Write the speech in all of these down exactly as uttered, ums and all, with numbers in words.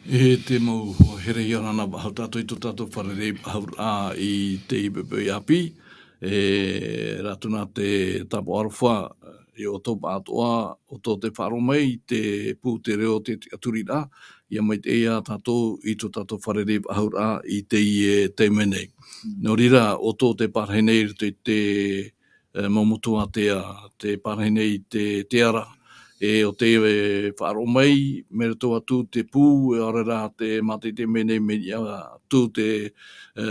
E te mau hoa here, ʻia ora na faʻahou tātou i tō tātou fārerei faʻahouraʻa i teie poʻipoʻi ʻāpī. E rātou nā te tāpaʻo aroha i ʻoutou pāʻatoʻa, ʻoutou tē faʻaroʻo mai i te pū, te reo, te tiʻaturiraʻa, ʻia maitaʻi ia tātou i tō tātou fārerei faʻahouraʻa i teie taime nei. Nō reira, ʻoutou tē pārahi nei i roto i te e, mau motu ātea, tē pārahi nei i te, te ara. E ʻo tē, e, faʻaroʻo mai, mai roto atu te pū, e, ʻaore rā te mātaʻitaʻi mai nei, mai niʻa atu te, e,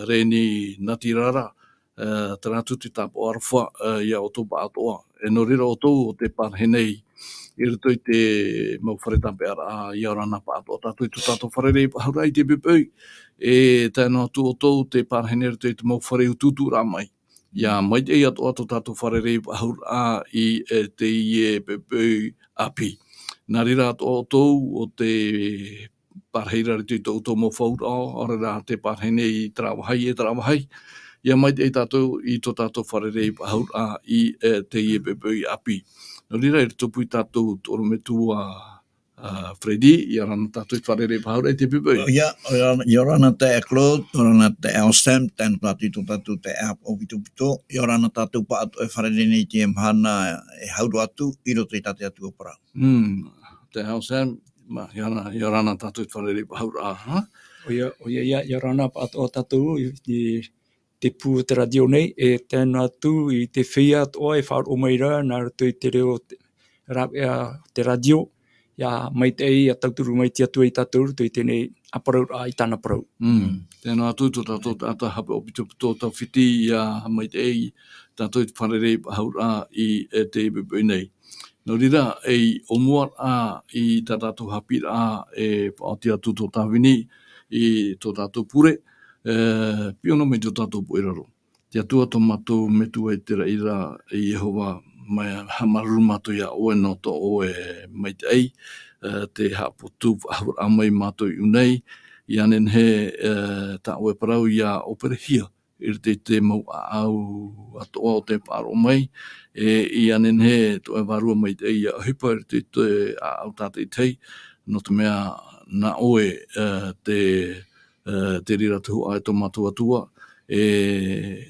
rēni natirara, e, terā atu te tāpaʻo aroha, e, ia ʻoutou pāʻatoʻa. E nō reira ʻoutou ʻo tē pārahi nei i roto i te mau fare tāpeʻaraʻa, ʻia ora na pāʻatoʻa tātou i tō tātou fārerei faʻahouraʻa i teie poʻipoʻi. E tae noa atu ʻoutou tē pārahi nei i roto i te mau fare utuuturaʻa mai. ʻIa maitaʻi atoʻa tō tātou fārerei faʻahouraʻa i, e, teie poʻipoʻi ʻāpī. Nā reira atoʻa ʻoutou ʻo tē pārahi ra i roto i tō ʻoutou mau fauraʻo, ʻaore rā tē pārahi nei i terā vāhi e terā vāhi. ʻIa maitaʻi tātou i tō tātou fārerei faʻahouraʻa i, e, teie poʻipoʻi ʻāpī. Nō reira, i roto pū ia tātou, tō ʻorometua a Freddy, ʻia ora na tātou i te fārerei faʻahouraʻa i teie poʻipoʻi. ʻOia, ʻoia, ʻia ora na taeaʻe Claude, ʻia ora na taeaʻe Sam, tae noa tātou i tō tātou taeaʻe haʻapaʻo pitopito, ʻia ora na tātou pāʻatoʻa e fārerei nei i teie mahana e hau roa atu i roto i tā te Atua parau. Mm, taeaʻe Sam, mā, ʻia ora, ʻia ora na tātou i te fārerei faʻahouraʻa, ha? ʻOia, ʻoia, ʻia, ʻia ora na pāʻatoʻa tātou i, i te pū o te rātio nei, e tae noa atu i te feiā atoʻa e faʻaroʻo mai ra, nā roto i te reo, te, rāveʻa, te rātio, ʻia maitaʻi, ʻia tauturu mai te Atua ia tātou i roto i teie nei ʻāparauraʻa i tāna parau. Mm. Tae noa atu tō tātou taʻata haʻapaʻo pitopito tauwhiti, ʻia maitaʻi tātou i te fārerei faʻahouraʻa i, e, teie poʻipoʻi nei. Nō reira, e, i ʻōmuaraʻa i tā tātou haʻapiʻiraʻa e faʻaoti atu tō Tāvini i tō tātou pure, e, piʻo noa mai tō tātou poʻi raro. Te Atua tō mātou Metua i te raʻi ra, e Iehova, mai, haʻamāuruuru mātou ia ʻoe nō tō ʻoe maitaʻi, e, tē haʻapotu faʻahouraʻa mai ia mātou i ʻō nei, ʻia nehenehe, e, tā ʻoe parau ʻia ʻoperehia i roto i te mau ʻāʻau atoʻa o tē faʻaroʻo mai, e, ʻia nehenehe tō ʻoe Vārua Maitaʻi ʻia ʻohipa i roto i te ʻāʻau tātaʻitahi, nō te mea nā ʻoe, e, te, e, te reira te huaʻai tō mātou Atua, e,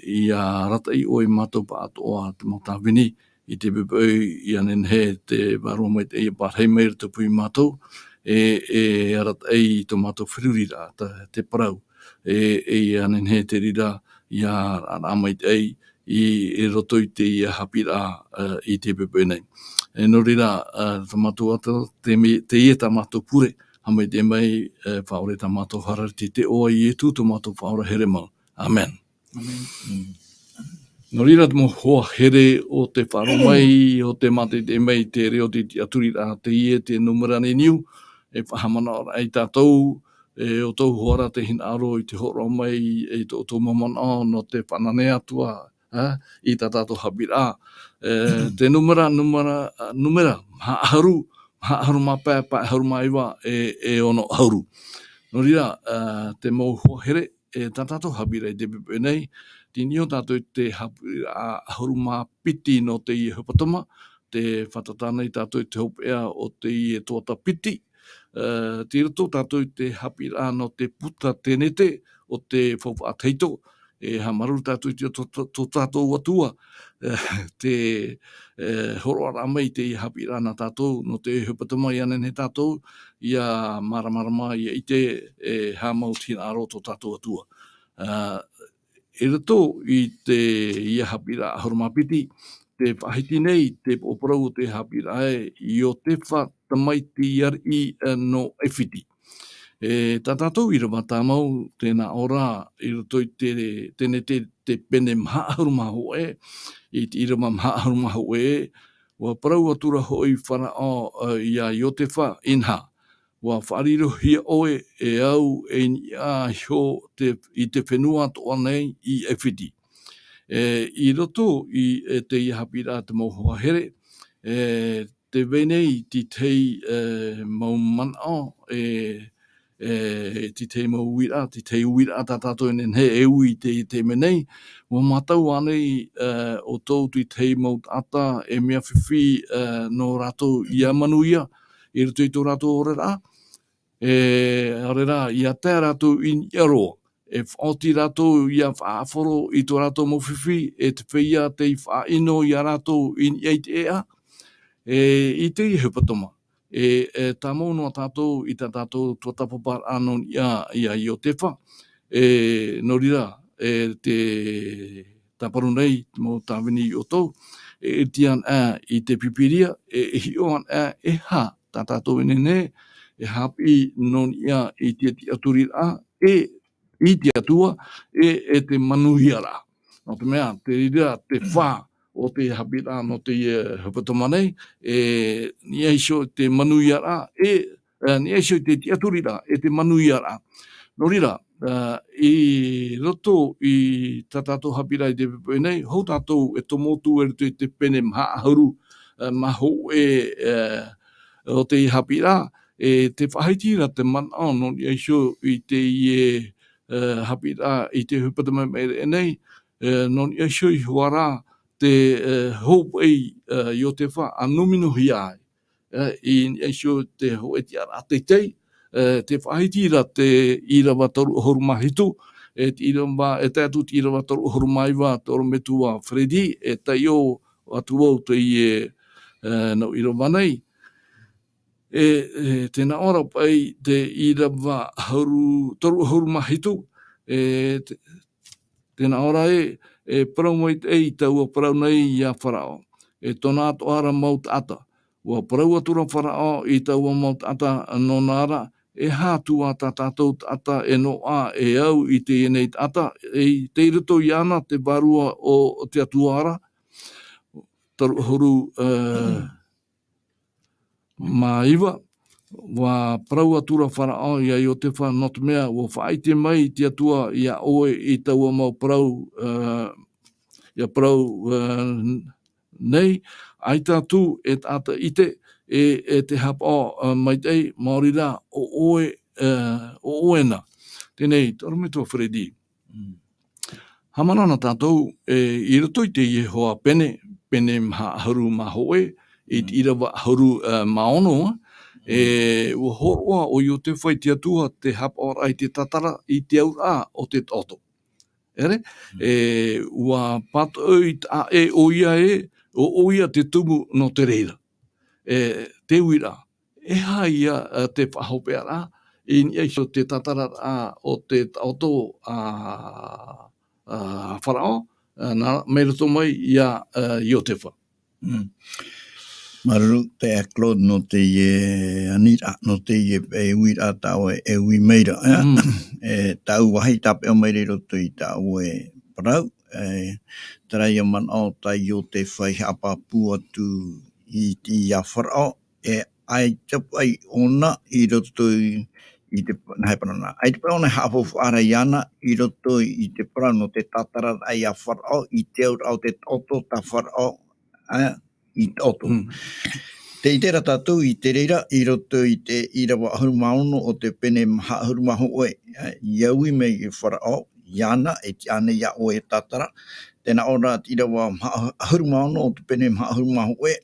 ʻia arataʻi ʻoe ia mātou pāʻatoʻa te mau tāvini, i teie poʻipoʻi ʻia nehenehe te Vārua Maitaʻi ʻia pārahi mai i roto pū ia mātou, e, e arataʻi i tō mātou feruriraʻa, tā, te parau, e, e ʻia nehenehe te reira ʻia, ʻia maitaʻi i, i roto i teie haʻapiʻiraʻa, e, i teie poʻipoʻi nei. E, nō reira, e, tō mātou Atua, te me-, teie tā mātou pure, haʻamaitaʻi mai, e, faʻaʻore tā mātou hara i te iʻoa o Ietu, tō mātou Faʻaora here mau. ʻĀmene. ʻĀmene. Mm. Nō reira, te mau hoa here, ʻo tē faʻaroʻo mai, ʻo tē mātaʻitaʻi mai i te reo, te tiʻaturiraʻa, teie te nūmera nei niu, e faʻahaʻamanaʻo ra ia tātou, e, ʻoutou hoʻi rā tē hinaʻaro i te hōroʻa mai i tō ʻoutou mau manaʻo nō te faʻanahoraʻa atu, e, i tā tātou haʻapiʻiraʻa. E, te nūmera, nūmera, nūmera, maha ʻahuru, maha ʻahuru mā pae, pae ʻahuru mā iva, e, e ono ʻahuru. Nō reira, e, te mau hoa here, e, tā tātou haʻapiʻiraʻa i teie poʻipoʻi nei, tei niʻa tātou i te haʻapiʻiraʻa ʻahuru mā piti nō teie hepetoma, tē fātata nei tātou i te hopeʻa o teie tuata piti, e, tei roto tātou i te haʻapiʻiraʻa nō te puta tēnete o te faufaʻa tahito, e haʻamāuruuru tātou i te, tō, tō, tō tātou Atua, e, te, e, hōroʻaraʻa mai i teie haʻapiʻiraʻa nā tātou, nō te hepetoma ʻia nehenehe tātou, ʻia māramarama, ʻia ʻite, e, haʻamau te hinaʻaro tō tātou Atua. E, i roto i teie haʻapiʻiraʻa ʻahuru mā piti, tē faʻahiti nei te pōparau o te haʻapiʻiraʻa ē, Iotefa tamaiti ariʻi, e, nō ʻAifiti. E, tā tātou ʻīrava tāmau, tē nā ʻō ra, i roto i te, tēnete, te pene maha ʻahuru mā hōʻē, i te ʻīrava maha ʻahuru mā hōʻē, ʻua parau atu ra hoʻi Faraō, e, ia Iotefa, inaha, ʻua faʻarirohia ʻoe e au e niʻa iho te, i te fenua atoʻa nei i ʻAifiti. E, i roto i, e, teie haʻapiʻiraʻa te mau hoa here, e, tē vai nei te tahi, e, mau manaʻo, e, e, te tahi mau uiraʻa, te tahi uiraʻa tā tātou e nehenehe e ui i te, i te mea nei, ʻua mātau ānei, e, ʻoutou te tahi mau taʻata e mea fifi, e, nō rātou ʻia manuia, i roto i tō rātou oraraʻa, E, ʻaore rā, ʻia tae rātou i niʻa roa. E faʻaoti rātou ʻia faʻahoro i tō rātou mau fifi, e te feiā tei faʻaʻino ia rātou i niʻa i te ʻēʻa. E, i teie hepetoma. E, e tāmau noa tātou i tā tātou tuatāpaparaʻa nō niʻa iā Iotefa. E, nō reira, e, te tāparu nei, te mau tāvini i ʻoutou, e, e ʻite ana i te Pīpīria, e, e hiʻo ana e aha tā tātou e nehenehe, e haʻapiʻi nō niʻa i te tiʻaturiraʻa, e i te Atua, e, e te manuiaraʻa. Nō te mea, te reira te fā o te haʻapiʻiraʻa nō teie hepetoma nei, e, niʻa iho i te manuiaraʻa, e, e, niʻa iho i te tiʻaturiraʻa, e te manuiaraʻa. Nō reira, e, i roto i tā tātou haʻapiʻiraʻa i te poʻipoʻi nei, hou tātou e tomo atu i roto i te pene maha ʻahuru, e, mā hōʻē, e, o te haʻapiʻiraʻa, e te faʻahiti ra te manaʻo nō niʻa iho i teie, e, haʻapiʻiraʻa i te hepetoma i maʻiri aʻe nei, e, nō niʻa iho i hea rā te, e, hōpeʻa, e, Iotefa a nōminohia ai. E, i niʻa iho i te hōʻē tiʻaraʻa teitei, e, te faʻahiti ra te ʻīrava toru ʻahuru mā hitu, e, te ʻīrava, e tae atu te ʻīrava toru ʻahuru mā iva, te ʻorometua Freddy, e taiʻo atu vau teie, e, nau ʻīrava nei. E, e, tē nā ʻō ra paʻi te ʻīrava ʻahuru, toru ʻahuru mā hitu, e, te, tē nā ʻō ra ē, e parau maitaʻi i taua parau nei iā Faraō. E tōna atoʻa ra mau taʻata. ʻUa parau atu ra Faraō i taua mau taʻata nōna ra, e aha atu ā tā tātou taʻata e noaʻa e au i teie nei taʻata, e tei roto iāna te vārua o te Atua ra, toru ʻahuru, e, mā iva, ʻua parau atu ra Faraō iā Iotefa, nō te mea, ʻua faʻaʻite mai te Atua iā ʻoe i taua mau parau, e, ʻia parau, e, nei, ʻaita atu e taʻata ʻite, e, e te haʻapaʻo, e, maitaʻi, maori rā, ʻo ʻoe, e, ʻo ʻoe na. Teie nei, te ʻorometua Freddy. Mm. Haʻamanaʻo na tātou, e, i roto i teie hoa pene, pene maha ʻahuru mā hōʻē, i te ʻīrava ʻahuru, e, mā ono, e, ʻua hōroʻa ʻo Iotefa i te Atua te haʻapaʻoraʻa i te tātara, i te auraʻa o te taʻoto. ʻEre? Mm. E, ʻua pātoʻi taʻa ʻē ʻoia ē, ʻo, ʻoia te tumu nō te reira. E, te uiraʻa, e aha ia, e, te faʻahopeʻaraʻa, i niʻa iho i te tātararaʻa o te taʻoto a, a Faraō, e, nā, mai roto mai iā, e, Iotefa. Mm. Māuruuru, e Claude, nō teie aniraʻa, nō teie, e, uiraʻa tā ʻoe e ui mai ra, e? Mm. E, tāʻu vāhi tāpeʻa mai ra i roto i tā ʻoe parau, e, terā ia manaʻo tā Iotefa i haʻapāpū atu i, iā Faraō, e, ʻaita paʻi ʻōna i roto i, i te, nā hea parau na, ʻaita paʻi ʻōna e haʻafaufaʻa ra iāna i roto i te parau nō te tātararaʻa iā Faraō, i te auraʻa o te taʻoto tā Faraō, ā, i taʻoto. Mm. Tē ʻite ra tātou i te reira, i roto i te ʻīrava ʻahuru mā ono o te pene maha ʻahuru mā hōʻē, ā, ʻia ui mai e Faraō, iāna, e tiʻa ānei iā ʻoe e tātara, tē nā ʻō ra te ʻīrava maha ʻahuru mā ono o te pene maha ʻahuru mā hōʻē,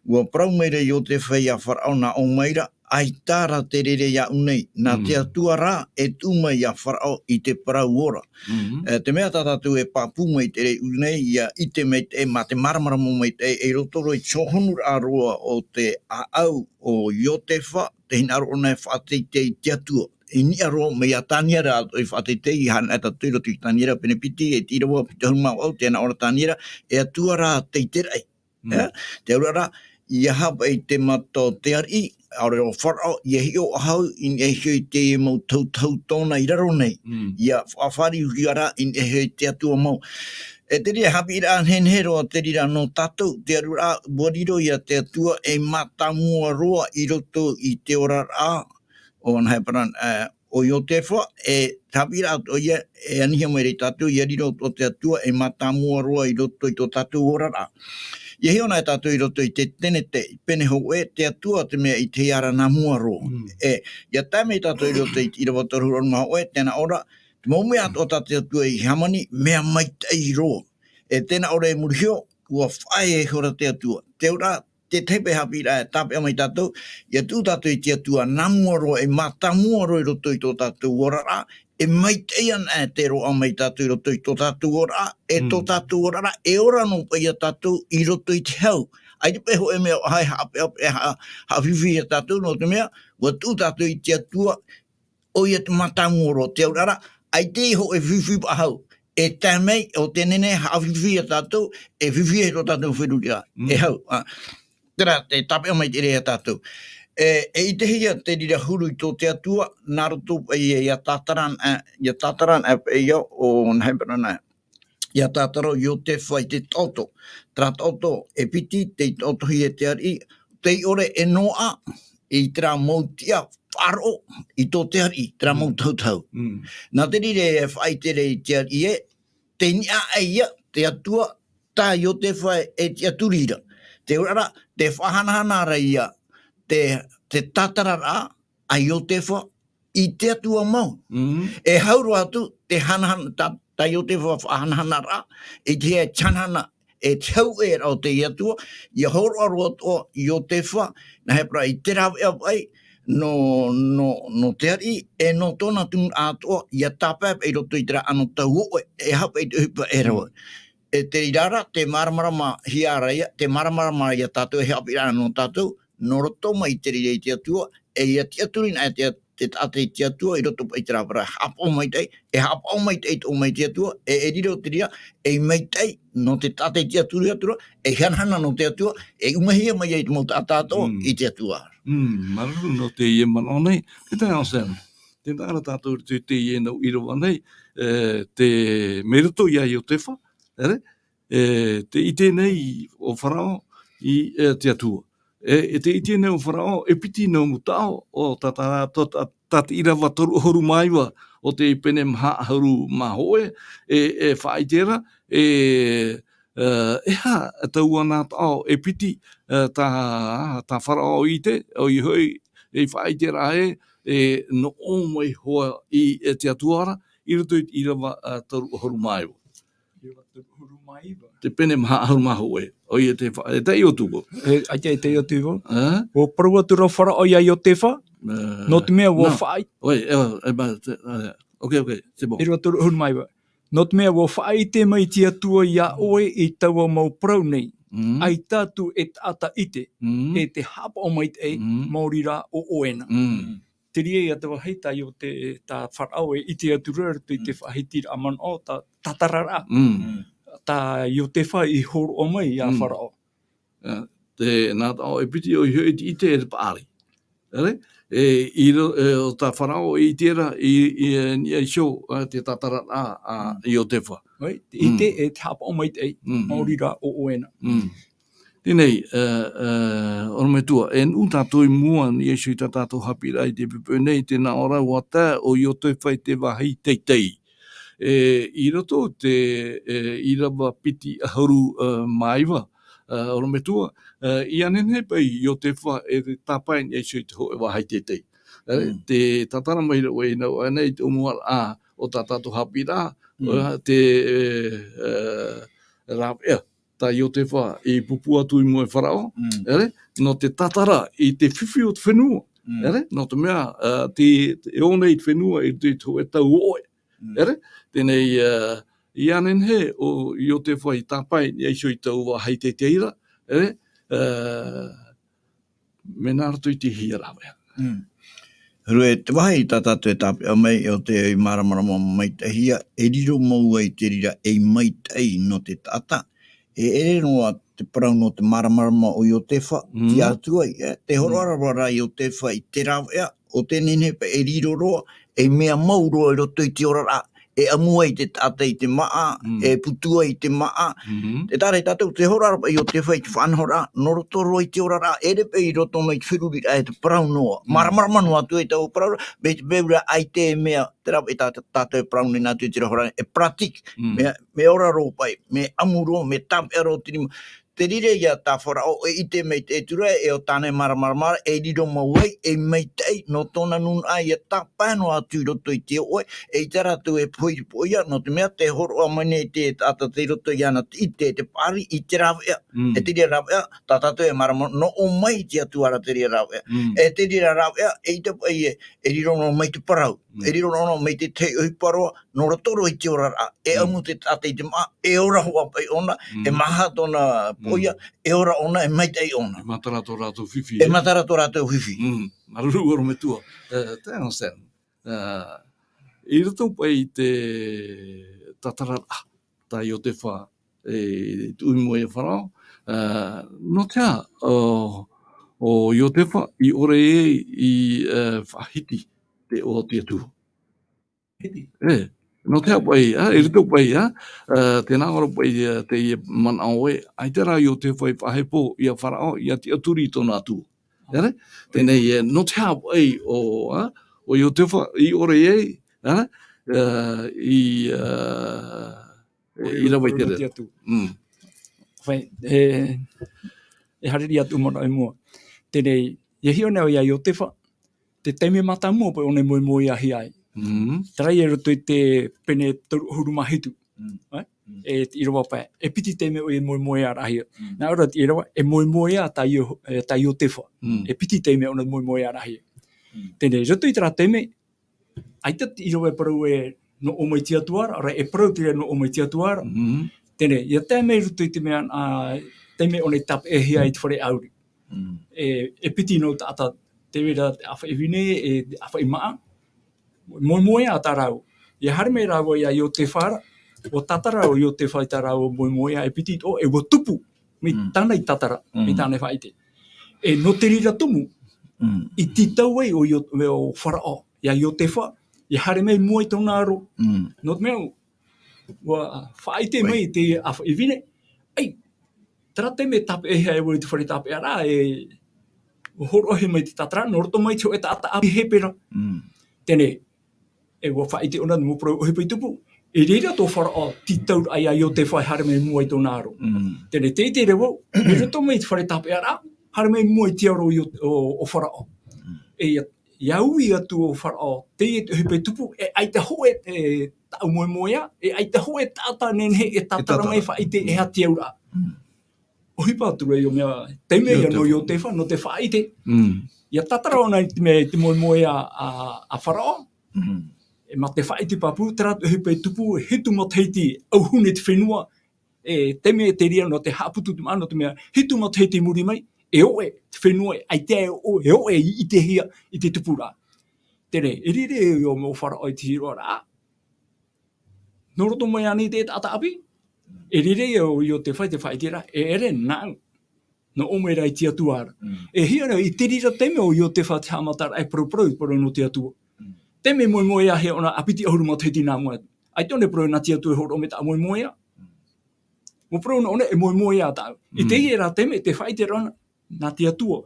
ʻua parau mai ra Iotefa iā Faraō, nā ʻō mai ra, ʻaita rā te reira iāʻu nei, nā te Atua rā e tuʻu mai iā Faraō i te parau ora. Mm. E, te mea tā tātou e pāpū mai te reira nei, ʻia ʻite mai te, e, mā te māramarama maitaʻi, e, i roto roa i te hōhonuraʻa roa o te ʻāʻau o Iotefa, tē hinaʻaro ʻōna e faʻateitei i te Atua. I niʻa roa, mai iā Taniera atoʻa i faʻateitei, i haʻa-, e tātou i roto i Taniera pene piti, e te ʻīrava piti ʻahuru mā vaʻu, tē nā ʻō ra Taniera, e Atua rā te ʻiteraʻa. Mm. E, te auraʻa, ʻeiaha paʻi te mata o te ariʻi, ʻaore rā ʻo Faraō, ʻia hiʻo ʻahau i niʻa iho i teie mau tahutahu tōna i raro nei. Mm. ʻIa faʻafāriuhia ra i niʻa iho i te Atua mau. E te reira haʻapiʻiraʻa nehenehe roa te reira nō tātou, te auraʻa, ʻua riro ia te Atua ei mātāmua roa i roto i te oraraʻa, ʻo, nā hea parau na, e, ʻo Iotefa, e, te haʻapiʻiraʻa atoʻa ia, e anihia mai ra ia tātou, ʻia riro atoʻa te Atua ei mātāmua roa i roto i tō tātou oraraʻa. ʻIa hiʻo na e tātou i roto i te Tenete, pene hōʻē, te Atua te mea i te hea ra nā mua roa. Mm. E, ʻia tae mai tātou i roto i te ʻīrava toru ʻahuru mā hōʻē, tē nā ʻō ra, te mau mea atoʻa tā te Atua i hāmani, mea maitaʻi roa. E tē nā ʻō ra i muri iho, ʻua faʻaea ihora te Atua. Te auraʻa, tētahi paʻi haʻapiʻiraʻa e tāpeʻa mai tātou, ʻia tuʻu tātou i te Atua, nā mua roa, e mātāmua roa i roto i tō tātou oraraʻa, e maitaʻi ana ʻē te roaʻa mai tātou i roto i tō tātou oraraʻa, e tō Mm. tātou oraraʻa, e ora noa paʻi ia tātou i roto i te hau. ʻAita paʻi hōʻē mea ʻaita e haʻapeʻapeʻa, haʻa-, haʻafifi ia tātou, nō te mea, ʻua tuʻu tātou i te Atua, ʻoia te mātāmua roa, te auraʻa ra, ʻaita e hōʻē fifi paʻi hau. E tae mai, ʻo te nehenehe haʻafifi ia tātou, e fifi e tō tātou feruriraʻa, Mm. e hau, ā. Terā, te tāpeʻa maitaʻi ra ia tātou. E, e ʻitehia te reira huru i tō te Atua, nā roto paʻi ia, ia tātara, ā, ia tātara, ā, paʻi ia ʻo Heberā nā. ʻIa tātara ʻo Iotefa i te taʻoto. Terā taʻoto e piti, tei taʻotohia e te ariʻi, tei ʻore e noaʻa i terā mau tiʻa faʻaroʻo i tō te ariʻi, terā mau Mm. tahutahu. Mm. Nā te reira e faʻaʻite ra i te ariʻi ē, tei niʻa aʻe ia te Atua tā Iotefa e tiʻaturi ra. Te auraʻa ra, tē faʻahanahana ra ia te, te tātararaʻa a Iotefa i te Atua mau. Mm. E hau roa atu te hanahana, tā, tā Iotefa faʻahanahana ra, i te hea e te hanahana, e te hau ʻē ra o te Atua, ʻia hōroʻa roa atoʻa Iotefa, nā Heberā i te rāveʻa paʻi, nō, nō, nō te ariʻi, e nō tōna tumu atoʻa, ʻia tāpae paʻi i roto i terā anotau ʻoʻe, e aha paʻi te ʻohipa e rave. Mm. E te reira ra, te māramarama hia ra ia, te māramarama ia tātou, e haʻapiʻiraʻa nō tātou, nō roto mai i te reira i te Atua, e ʻia tiʻaturi na te, te taʻata i te Atua, i roto paʻi i te rāveʻa ra, haʻapaʻo maitaʻi, e haʻapaʻo maitaʻi tō mai te Atua, e, e riro te reira, e maitaʻi, nō te taʻata i tiʻaturi atu ra, e hanahana nō te Atua, e ʻumehia mai ai te mau taʻata atoʻa Mm. i te Atua. Mm, māuruuru nō teie manaʻo nei, te tae o Sam. Tē nā ʻō ra tātou i te, teie nau ʻīrava nei, e, te, mai roto ia Iotefa, ʻere? E, tē ʻite nei ʻo Farao i, e, te Atua. E, e tē ʻite nei ʻo Farao, e piti nā mau taʻo, ʻo tā, tā, tā, tā, tā te ʻīrava toru ʻahuru mā iva, ʻo te pene maha ʻahuru mā hōʻē, e, e faʻaʻite ra, e, e, e aha taua nā taʻo, e piti, e, tā, tā Farao i ʻite, ʻoia hoʻi, e faʻaʻite ra ē, e, nō ʻō mai hoʻi i, e, te Atua ra, i roto i te ʻīrava, e, toru ʻahuru mā iva. ʻĪrava toru ʻahuru mā iva. Te pene maha ʻahuru mā hōʻē. ʻOia te fa-, e taʻi o tuko. E, ʻaita e taʻi o tuko. E? ʻUa parau atu ra Farao ia Iotefa, E, nō te mea ʻua nā, faʻaʻi- ʻoi, e, e, ma, te, e, ok, ok, c'est bon. ʻĪrava toru ʻahuru mā iva. Nō te mea ʻua faʻaʻite mai te Atua ia ʻoe i taua mau parau nei. Mm. ʻAita atu e taʻata ʻite, Mm. e te haʻapaʻo maitaʻi, Mm. maori rā ʻo ʻoe na. Mm. Te reira ia te vāhi tā Iote-, tā Farao e ʻite atu ra i roto i te Mm. faʻahitiraʻa manaʻo, tā, tātararaʻa. Mm. Mm. Tā Iotefa i hōroʻa mai ia Mm. Farao. Ā, te, nā taʻo e piti ʻoia hoʻi tē ʻite e te paʻari. ʻEre? E, i ro-, e, ʻo tā Farao i ʻite ra, i, i, e, niʻa iho, ā, te tātararaʻa, a, Mm. Iotefa. ʻOi, tē ʻite Mm. e te haʻapaʻo maitaʻi, Mm, mm. maori rā ʻo ʻoe na. Mm. Teie nei, ā, ā, ʻorometua, e nuʻu tātou i mua, niʻa iho i tā tātou haʻapiʻiraʻa i te poʻipoʻi nei, tē nā ʻō ra ʻua tae ʻo Iotefa i te vāhi teitei. E, i roto te, e, ʻīrava piti ʻahuru, ā, mā iva, ā, ʻorometua, ā, ʻia nehenehe paʻi Iotefa e tāpae niʻa iho i te hōʻē vāhi teitei. Ā, Mm. tē tātara mai ra ʻoe i nā ʻō nei i te ʻōmuaraʻa o tā tātou haʻapiʻiraʻa, Mm. ā, te, e, ā, rāveʻa tā Iotefa i pūpū atu i mua i Farao, Mm. ʻere, nō te tātara i te fifi o te fenua, Mm. ʻere, nō te mea, ā, te, te ō nei te fenua i te, te hōʻē tau ʻoʻe, Mm. ʻere, teie nei, ā, ʻia nehenehe ʻo Iotefa i tāpae niʻa iho i taua vāhi teitei ra, ʻere, ā, mea nā roto i te hia rāveʻa. Mm. Huru e te vāhi tā tātou e tāpeʻa mai, ʻo tē māramarama maitaʻihia, e riro mau ai te reira ei maitaʻi nō te taʻata. E ʻere noa te parau nō te māramarama o Iotefa, Mm. tiʻa atu ai, e, tē hōroʻa Mm. ra Iotefa i te rāveʻa, ʻo tē nehenehe paʻi e riro roa, ei mea mau roa i roto i te oraraʻa, e ʻamu ai te taʻata i te māʻa, Mm. e putu ai i te māʻa. Mhm. Tē taʻa ra ia tātou, tē hōroʻa ra paʻi Iotefa i te faʻanahoraʻa, nō roto roa i te oraraʻa, ʻere paʻi i roto noa i te feruriraʻa e te parau noa. Mm. Māramarama noa atu i taua parau ra, mea, mea ʻaita e mea, terā paʻi tā, tā, tātou e parau nei nā atu i te reira hora, e pratique. Mm. Mea, mea ora roa paʻi, mea ʻamu roa, mea tāpeʻa roa te rima. te reira ia tā Farao e ʻite mai te ʻEtūra e ʻo tāna e māramarama ra, e riro mau ai, e maitaʻi, nō tōna nūnaʻa ia tāpae noa atu i roto i te ʻoʻe, e ʻaita rātou e poʻipoʻia, nō te mea tē hōroʻa mai nei te taʻata tei roto iāna te ʻite, te paʻari i te rāveʻa. Mm. E te reira rāveʻa, tā tātou e mārama, nō ʻō mai te Atua ra te reira rāveʻa. Mm. E te reira rāveʻa, eʻita paʻi ē, e riro noa mai te parau. Mm. E riro noa mai te tahi ʻohipa roa, nō roto roa i te oraraʻa. E Mm. ʻamu te taʻata i te māʻa, e ora hoʻi paʻi ʻōna, Mm. e maha tōna Mm. poʻia, e ora ʻōna, e maitaʻi ʻōna. E matara tō rātou fifi, E e? matara tō rātou fifi. Mm. Māuruuru ʻorometua. E, taeaʻe Sam. E, i roto paʻi i te tātararaʻa, tā Iotefa, e, tuʻu i mua ia Farao, e, nō te aha, ʻo, ʻo Iotefa, i ʻore ai i, e, faʻahiti te iʻoa o te Atua. Hiti. E, nō te aha paʻi, a, i roto paʻi, a, e, tē nā ʻō ra paʻi, e, teie manaʻo ē, ʻaita rā Iotefa i faʻahepo ia Farao, ʻia tiʻaturi i tōna Atua. ʻĒ? Teie nei, e, nō te aha paʻi ʻo, a, ʻo Iotefa i ʻore ai, a, e, i, e, e, i rave i te reo. Te Atua. Mm. Fai, e, e haere atu manaʻo i mua. Teie nei, ʻia hiʻo nei ʻoe ia Iotefa, te taime mātāmua paʻi ʻōna e moemoeahia ai. Mm. Terā ia i roto i te pene toru ʻahuru mā hitu. Mm. E? Mm. E te ʻīrava pae. E piti taime ʻoia e moemoearaʻahia. Mm. Nā ʻō ra te ʻīrava, e moemoea tā Io-, e, tā Iotefa. Mm. E piti taime ʻōna e moemoearaʻahia. Mm. Teie nei, i roto i terā taime, ʻaita te ʻīrava e parau ē, nō ʻō mai te Atua ra, ʻaore rā e parau te reira nō ʻō mai te Atua ra. Mm. Teie nei, ʻia tae mai i roto i te mea, a, taime ʻōna i tāpeʻahia i te fare ʻāuri. Mm. E, e piti noa taʻata, tē vai ra te ʻāfaʻi vine, e te ʻāfaʻi māʻa. Moemoeā tā rāua. ʻIa haere mai rāua ia Iotefa ra, ʻua tātara ʻo Iotefa i tā rāua moemoeā e piti atoʻa, e ʻua tupu mai Mm. tāna i tātara, mai Mm. tāna i faʻaʻite. E nō te reira tumu, Mm. i tītau ai ʻo Io-, ʻo Farao, ia Iotefa, ʻia haere mai i mua i tōna aro. Mm. Nō te mea, ʻua faʻaʻite mai te ʻāfaʻi vine. ʻAi, terā taime e tāpeʻahia ai vau i te fare tāpeʻaraʻa, e, ʻua hōroʻahia mai te tātara, nō roto mai te hōʻē taʻata ʻāpī Hepera. Mm. Teie nei, e ʻua faʻaʻite ʻōna mau parau ʻohipa i tupu. I reira tō Farao, tītauraʻa ia Iotefa e haere mai i mua i tōna aro. Mm. Teie nei, tē ʻite ra vau, i roto mai te fare tāpeʻaraʻa, haere mai i mua i te aro o Io-, o, o Farao. Mm. E ia ʻia ui atu ʻo Farao, teie te ʻohipa i tupu, e ʻaita hōʻē, e, taʻata moemoeā, e ʻaita hōʻē taʻata nehenehe e tātara mai e faʻaʻite e aha te auraʻa. Mm. ʻOhipa atu ra ʻo mea, taime ia nō Iotefa, nō te faʻaʻite. Mm. ʻIa tātara ʻōna i te mea, i te moemoeā a, a Farao. Mm. E mā te faʻaʻite pāpū, terā te ʻohipa i tupu, e hitu matahiti, ʻauhune te fenua, e, taime e te reira nō te haʻaputu te māʻa, nō te mea, hitu matahiti i muri mai, e ʻoʻe te fenua, e ʻaita e ʻo-, e ʻoʻe i ʻitehia i te tupuraʻa. Teie nei, e riro ʻo, ʻo Farao i te hīroʻaraʻa. Nō roto mai ānei te taʻata ʻāpī, e riro ʻo Iotefa i te faʻaʻiteraʻa, e ʻere nāʻu. Nō ʻō mai rā i te Atua ra. Mm. E hiʻo nei, i te reira taime ʻo Iotefa te haʻamataraʻa e paraparau, parau nō te Atua. Mm. Taime e moemoeāhia ʻōna ʻa piti ʻahuru matahiti nā mua atu. ʻAita ʻōna e parau nā te Atua e hōroʻa mai taʻu moemoeā. Mm. ʻUa parau ʻōna e moemoeā tāʻu. I Mm. teie rā taime, tē faʻaʻite ra ʻōna, nā te Atua.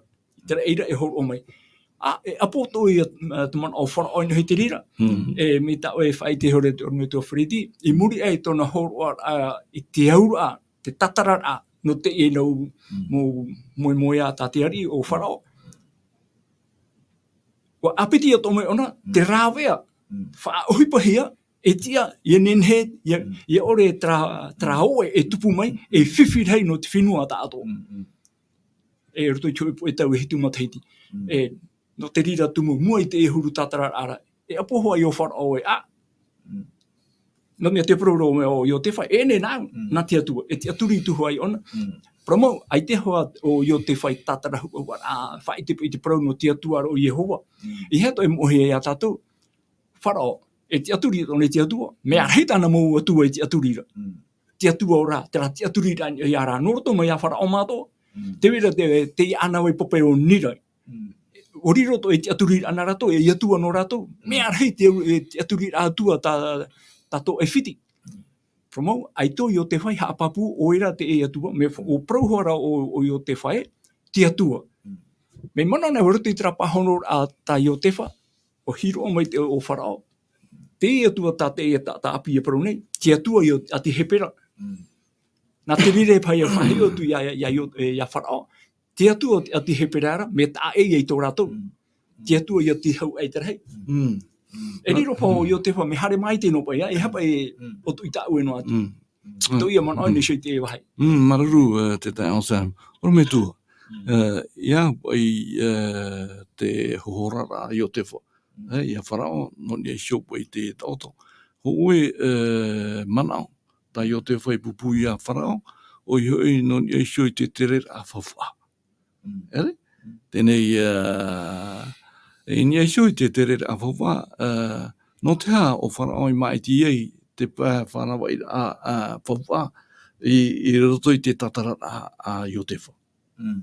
Terā ʻīrava e hōroʻa mai. ʻĀ, e ʻapo atoʻa ia, ā, te manaʻo o Farao i niʻa i te reira. Mm. E, mai tā ʻoe e faʻaʻite e hōroʻa te ʻorometua Freddy, i muri aʻe i tōna hōroʻaraʻa i te auraʻa, te tātararaʻa, nō teie nau Mm. mau moemoeā tā te ariʻi ʻo Farao. ʻUa ʻāpiti atoʻa mai ʻōna, Mm. te rāveʻa, Mm. faʻaʻohipahia, e tiʻa, ʻia nehenehe, ʻia, Mm. ʻia ʻore terā, terā ʻoʻe e tupu mai, e fifi rahi nō te fenua tāʻatoʻa. Mm, mm. E roto i te hōʻē poʻe tau e hitu matahiti. Mm. E, nō te reira tumu, mua i teie huru tātararaʻa ra. E ʻapo hoʻi ʻo Farao ē, ʻā. Mm. Nō te mea tē parau ra ʻo Iotefa, e ʻere nāʻu, Mm. nā te Atua, e tiʻaturi atu hoʻi ʻōna. Mm. Parau mau, ʻaita hoʻi ʻo Iotefa i tātara huʻahuʻaraʻa, faʻaʻite i te parau nō te Atua ra ʻo Iehova. Mm. ʻEiaha atoʻa e moʻehia ia tātou, Farao, e tiʻaturi atoʻa nei te Atua. Mea Mm. rahi tāna mau atua e tiʻaturi ra. Mm. Te Atua ora, terā tiʻaturiraʻa i niʻa iāna, nō roto mai ia Farao mātou. Mm. Tē vai ra te, te ʻānāvai pape o Nīrai. Mm. ʻUa riro atoʻa e tiʻaturiraʻa nā rātou, e atua nō rātou. Mm. Mea rahi te, e tiʻaturiraʻa atua tā, tātou e fiti. Mm. Parau mau, ʻaita ʻo Iotefa i haʻapāpū ʻoia ra te atua, mea fa-, ʻua parau hoʻi ra ʻo, ʻo Iotefa ē, te Atua. Mm. Mea mana nei, ʻua roto i terā pāhonoraʻa tā Iotefa, ʻua hīroʻa mai te, ʻo Farao. Te Atua tā te, tā, tā ʻĀpī e parau nei, te Atua ʻo, a te Hepera. Mm. Nā te reira e paʻi e faʻahiʻo atu ia, ia, ia, Io-, e, ia Faraō. Te Atua o te, o te Hepera ra, mea taʻa ʻē ia i tō rātou. Mm. Te Atua ia te hau ʻaita rahi. Mm. Mm. E riro paʻi ʻo Iotefa, mea haere maitaʻi noa paʻi, e aha paʻi e Mm. ʻoto i tāʻue noa atu. Mm. Mm. Tō ia manaʻo Mm. nei i te vāhi. Mm, māuruuru, e, te taeaʻe Sam. ʻOrometua. Mm. E, ia, i, e, te hohoraraʻa a Iotefa. Mm. E, ia Faraō, nō niʻa iho paʻi i te taʻoto. Hōʻē, e, manaʻo tā Iotefa i pūpū ia Faraō, ʻoia hoʻi nō niʻa iho i te tereraʻa faufaʻa. Mm. ʻEre? Mm. Teie nei, ā, i niʻa iho i te tereraʻa faufaʻa, ā, nō te aha ʻo Faraō i māʻiti ai te pae faʻaravaʻiraʻa, ā, faufaʻa i, i roto i te tātararaʻa a Iotefa. Mm.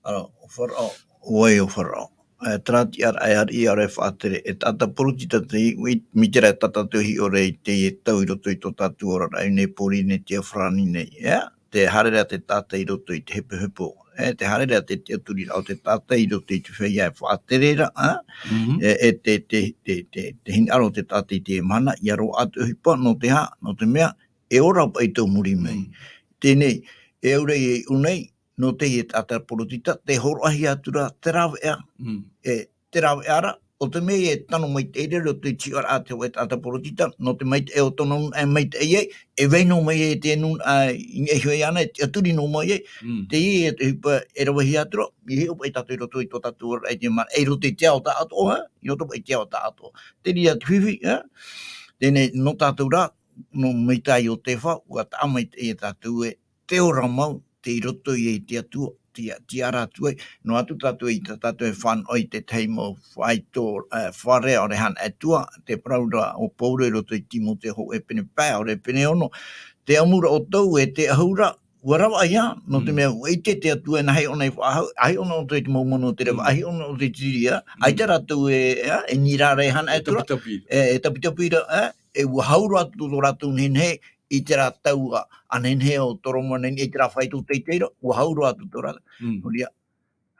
Alors, ʻo Faraō, ʻo vai ʻo Faraō? E, terā tiʻaraʻa e ariʻi ʻaore e faʻatere, e taʻata poritita te, i, mai terā e tātou e hiʻo ra i teie tau i roto i tō tātou oraraʻa i nei Pōrīnetia farāni nei, ʻe? Te haere ra te taʻata i roto i te hepohepo, e, te haere ra te tiʻaturiraʻa o te taʻata i roto i te feiā e faʻatere ra, ā? Mhm. E, e te, te, te, te, te hinaʻaro o te taʻata i te mahana, ʻia roaʻa te ʻohipa, nō te aha, nō te mea, e ora paʻi tō muri mai. Mm. Teie nei, e au ra i ʻō nei, nō teie taʻata poritita, tē hōroʻahia atu ra te rāveʻa. Mm. E, te rāveʻa ra, ʻo te mea e tano maitaʻi ra i roto i te hiʻoraʻa a te hōʻē taʻata poritita, nō te maitaʻi o tōna nūnaʻa e maitaʻi ai, e vai noa mai ai te nūnaʻa i niʻa iho iāna, e tiʻaturi noa mai ai. Mm. Teie te ʻohipa e ravehia atu ra, ʻia hiʻo paʻi tātou i roto i tō tātou oraraʻa i te mahana, e i roto i te ao taʻatoʻa, ā? I roto paʻi i te ao taʻatoʻa. Te reira te fifi, ā? Teie nei, nō tātou rā, nō mai tā Iotefa, ʻua taʻa maitaʻi ia tātou ē, te ora mau, tei roto ia i te Atua, te, te ara atu ai. Noa atu tātou i tā tātou e fānaʻo i te tahi mau faito, e, fare ʻaore hana atua, te parau ra ʻo Pauro i roto i Timoteo hōʻē pene pae, ʻaore pene ono. Te ʻamu ra ʻoutou, e te ʻahu ra, ʻua ravaʻa ia, nō te Mm. mea, ʻua ʻite te Atua e nāhea ʻōna i faʻahou, ʻaita ʻōna ʻoutou i te mau manu o te reva, Mm. ʻaita ʻōna ʻoutou i te riri, ā. Mm. ʻAita rātou e, ā, e nīrāraʻa hana E atua ra, tapitapi. e, e tapitapi ra, ā, e ʻua hau roa atu tō rātou nehenehe, i terā tau a, a nehenehe ʻo Toromo nei, i terā faito teitei ra, ʻua hau roa atu tō rātou. Mm. Nō reira,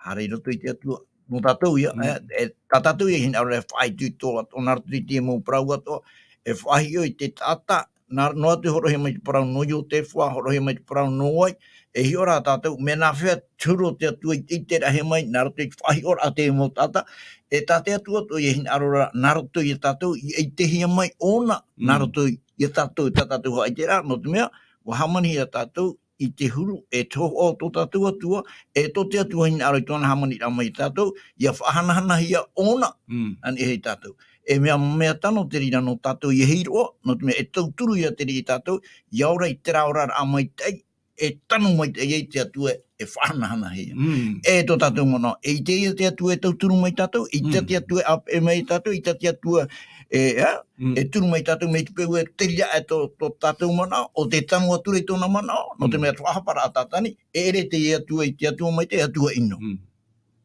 haere i roto i te Atua. Nō tātou ia, Mm. e, e, tā tātou ia e hinaʻaro e faʻaitoito atoʻa, nā roto i te mau parau atoʻa, e faʻahiʻo i te taʻata, nā, noa atu e hōroʻahia mai te parau nō Iotefa, hōroʻahia mai te parau nō vai, e hiʻo rā tātou, mea nāfea te huru o te Atua i te, i te ʻiteraʻahia mai, nā roto i te faʻahiʻoraʻa a te mau taʻata, e tā te Atua atoʻa ia e hinaʻaro ra, nā roto ia tātou, ʻia ʻitehia mai ʻōna, nā Mm. roto i, ia tātou, tā tātou haʻaʻiteraʻa, nō te mea, ʻua hāmanihia tātou, i te huru, e te hōhoʻa o tō tātou Atua, e tō te Atua hinaʻaro i tōna hāmaniraʻa mai ia tātou, ʻia faʻahanahanahia ʻōna, Mm. ʻa nehenehe ia tātou. E mea, mea tano te reira nō tātou ʻia hiʻo, nō te mea e tauturu ia te reira ia tātou, ʻia ora i terā oraraʻa maitaʻi, e tano maitaʻi ai te Atua e faʻahanahanahia. Mm. E tō tātou manaʻo, e ʻite ia te Atua e tauturu mai ia tātou, ʻite Mm. te Atua e ʻāpeʻe mai ia tātou, ʻite te Atua e, ā, Mm. e turu mai ia tātou mai te peu e te reira e tō, tō tātou manaʻo, ʻo tē tano atu ra i tōna manaʻo, nō te Mm. mea te faʻahaparaʻa a Tātani, e ʻere te Atua i te Atua maitaʻi, Atua ʻino. Mm.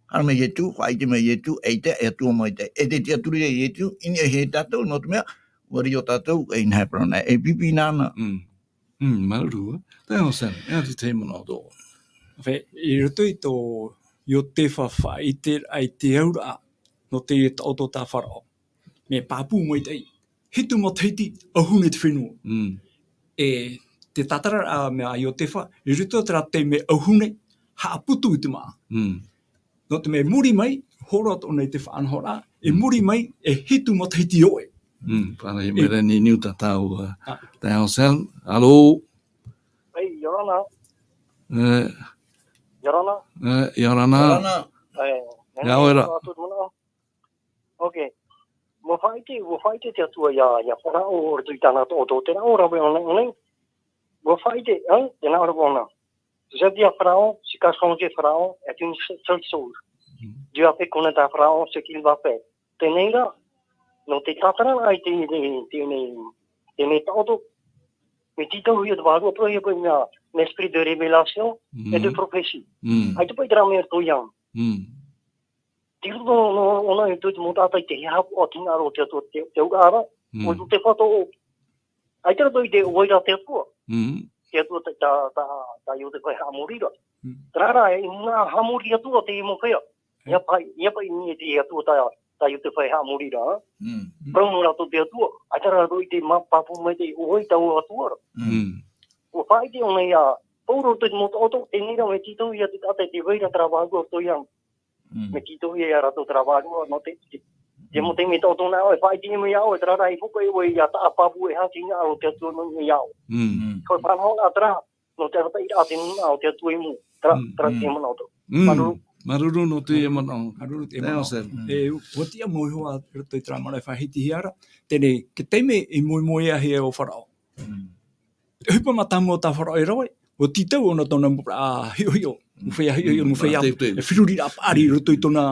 Haere mai Ietu, faʻaʻite mai Ietu, e ʻite, e Atua maitaʻi. E te tiʻaturi ra Ietu, i niʻa ia tātou, nō te mea, ʻua riro tātou, e inaha e parau na, e pipi nāna. Mm. Mm, māuruuru, ā. Taeaʻe Sam, e aha te tahi manaʻo tō? Fē, i roto i tō Iotefa faʻaʻiteraʻa i te auraʻa, nō te taʻoto tā Faraō. Mea pāpū maitaʻi, hitu matahiti, ʻauhune te fenua. Mm. E te tātararaʻa mai a Iotefa, i roto i terā taime ʻauhune, haʻaputu i te māʻa. Mm. Nō te mea i muri mai, hōroʻa atoʻa nei te faʻanahoraʻa, i Mm. muri mai, e hitu matahiti ʻoʻe. Mm, pārahi E- mai ra i niʻa i tā tāua, ā, Ah. taeaʻe Sam, alo? Ei, ʻia ora na. E. ʻIa ora na. E, ʻia ora na. ʻIa ora na. E, ʻia ora. Atu mana. Ok. ʻUa faʻaʻite, ʻua faʻaʻite te Atua ia, ia Faraō, i roto i tāna taʻoto, terā ʻōrave ʻōna, ʻōna. ʻUa faʻaʻite, hein, tēnā ʻōrave ʻōna. Je dis à Pharaon, ce qu'a changé Pharaon est une seule chose. Mm. Dieu a fait connaître à Pharaon ce qu'il va faire. Teie nei rā, nō te tātararaʻa i teie, teie, teie taʻoto, mea tītauhia te Vārua, parauhia paʻi mea, un esprit de révélation et de Mm. prophétie. Mm. ʻAita paʻi terā mea tō ia. Mm. Tei roto nō, nō, nō, i te mau taʻata i te hiʻopoʻa o te hinaʻaro o te Atua, te, te auraʻa ra, Mm. ʻo te faʻato, ʻaita rātou i te, ʻo vai rā te Atua. Mm. Te Atua tā, tā, tā, tā Iotefa e haʻamori ra. Mm. Terā rā, e, nā haʻamori Atua te mau feiā. ʻIa paʻi, ʻia paʻi i niʻa i te Atua tā, tā Iotefa e haʻamori ra. Mm. Parau noa rātou te Atua, ʻaita rātou i te mea pāpū mai te, ʻo vai taua Atua ra. Mm. Mm. ʻUa faʻaʻite ʻōna iā, pauroa i te mau taʻoto, teie nei rā, mea tītauhia te taʻata i te vai ra terā vārua o roto iāna. Mm. Mea tītauhia iā rātou terā vārua, nō te, te, te mau taime taʻoto nā ʻoe, faʻaʻite mai iā ʻoe, terā rā, i hope ʻoe iā taʻa pāpū e hāti nā ʻo te Atua nō niʻa iā ʻoe. Mm. Ko e faʻanahoraʻa terā, nō te arataʻiraʻa te nūnaʻa o te Atua i mua. Terā, Mm, terā mm. te manaʻo tō. Mm. Māuruuru. Māuruuru nō te manaʻo. Māuruuru te Tēnā manaʻo. Sir. Mm. E, ʻua tiʻa mau iho ā, i roto i terā manaʻo e faʻahitihia ra. Teie nei, te taime i moemoeāhia e ʻo Faraō. Mm. Te ʻohipa mātāmua tā Faraō e rave, ʻua tītau ʻōna tōna mau, ā, hiʻohiʻo, Mm. mau feiā hiʻohiʻo, Mm. mau feiā Ā, teu, teu. e firiri rapaʻari i roto i tōna,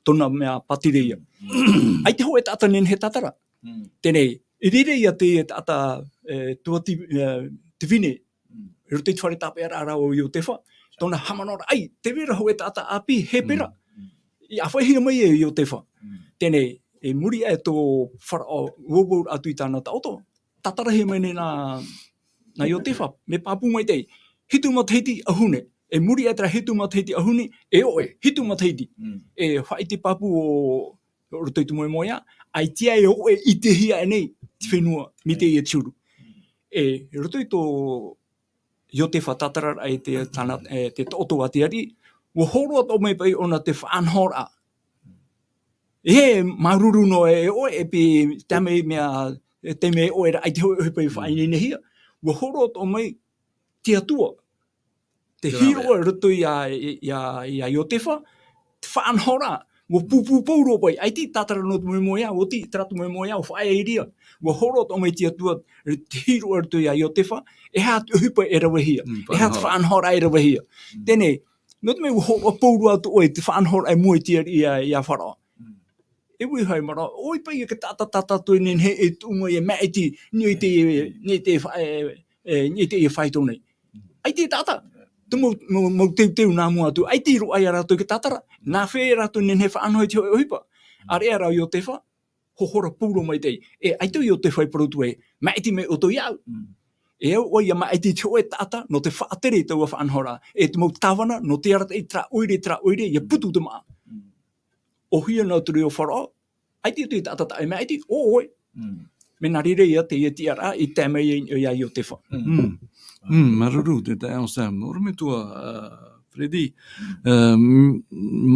tōna mea pātireia. Mm. ʻAita hōʻē taʻata nehenehe tātara. Mm. Teie nei, i reira ia te taʻata, e, tuati, e, te vine, Mm. i roto i te fare tāpeʻaraʻa ra o Iotefa, tōna haʻamanaʻoraʻa, ʻaita, tē vai ra hōʻē taʻata ʻāpī, Hepera. Mm. Mm. I ʻāfaʻihia mai e Iotefa. Mm. Teie nei, i muri aʻe tō Faraō, ʻua uauraʻa atu i tāna taʻoto, tātarahia mai nei nā, nā Iotefa, mea pāpū maitaʻi. Hitu matahiti ʻahune. I muri aʻe terā hitu matahiti ʻahune, e ʻoʻe, hitu matahiti. Mm. E faʻaʻite pāpū ʻo, ʻo roto i te moemoeā, ʻaita e ʻoʻe ʻitehia aʻe nei te fenua, mai teie te huru. Mm. E, i roto i tō Iotefa tātararaʻa i te, tāna, e, te taʻoto a te ariʻi, ʻua hōroʻa atoʻa mai paʻi ʻōna te faʻanahoraʻa. E, māuruuru noa e ʻoe, e pē, tae mai mea, e, tae mai e ʻoe ra, ʻaita hōʻē ʻohipa i Mm. faʻaineinehia. ʻUa hōroʻa atoʻa mai te Atua. Te Te rāveʻa. hīroʻa i roto iā, iā, iā Iotefa, te faʻanahoraʻa. ʻUa pūpū pauroa paʻi, ʻaita i tātara nō te moemoeā, ʻua ʻite i terā te moemoeā, ʻua faʻaea i reira. ʻUa hōroʻa atoʻa mai te Atua, te hīroʻa i roto iā Iotefa, e aha te ʻohipa e ravehia, Mm, e aha te faʻanahoraʻa. faʻanahoraʻa e ravehia. Mm. Teie nei, nō te mea ʻua hōroʻa pauroa atu ʻoe i te faʻanahoraʻa i mua i te ariʻi iā, iā Faraō. Mm. E ui hai mara, ʻoia paʻi te taʻata tā tātou e nehenehe e tuʻu mai e māʻiti, nō te, nō te fa-, e, e, nō te faito nei. ʻAita e taʻata, te mau, mau, mau teuteu nā mua atu, ʻaita i roaʻa ia rātou i te tātara, nā hea rātou e nehenehe e faʻanaho i te hōʻē ʻohipa. ʻĀreʻa rā Iotefa, hohora pauroa maitaʻi. E, ʻaita Iotefa i parau atu ē, māʻiti mai ʻoutou iāʻu. Mm. E au ʻoe ʻia māʻiti i te hōʻē taʻata, nō te faʻatere i taua faʻanahoraʻa. E te mau tāvana, nō te arataʻi terā ʻoire, terā ʻoire, ʻia Mm. putu te māʻa. Mm. ʻOhie noa atu ra ʻo Faraō, ʻaita ʻoutou e taʻata taʻa e māʻiti, ʻo ʻoe. Mm. Mea nā reira ia teie tiʻaraʻa i tae mai ai iā Iotefa. Mm. Mm. Mm, māuruuru te taeaʻe Sam. ʻOre metua, uh, Freddy, Mm. uh, m-,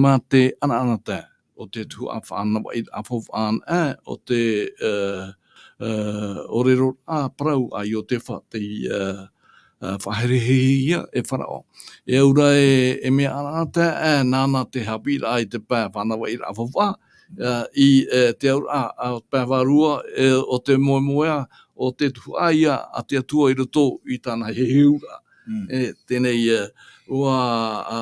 mā te ʻanaʻanatae o te tuhaʻa faʻanahoraʻa, ʻa, o te, uh, uh, ʻōreroraʻa parau a Iotefa tei, uh, uh, faʻaherehia e Faraō. E au ra e, e mea ʻanaʻanatae, e, nāna te haʻapiʻiraʻa i te pae faʻanahoraʻa faufaʻa, uh, i, e, te auraʻa, a, pae vārua, e, o te moemoeā, o te tuhaʻa ia a te Atua i roto i tāna heheuraʻa. Mm. E, teie nei, e, ʻua, a,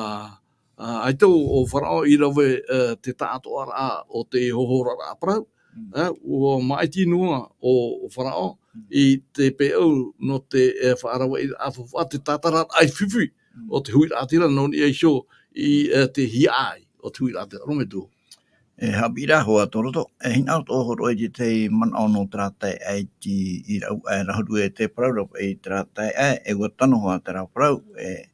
a, ʻaita ʻo Faraō i rave, e, te taʻatoʻaraʻa o te hohoraraʻa parau, Mm. e, ʻua māʻiti noa ʻo, ʻo Faraō Mm. i te peu nō te, e, faʻaravaʻiraʻa faufaʻa, te tātararaʻa i fifi Mm. o te huiraʻatira nō niʻa iho i, e, te hiaʻai o te huiraʻatira. ʻOre metua. E haʻapiʻiraʻa hoʻi tō roto, e hinaʻaro atoʻa hoʻi i te tahi manaʻo nō terā taeaʻe i, i rau, e, rāhuru e te parau ra paʻi terā taeaʻe, e ʻua tano hoʻi terā parau, e,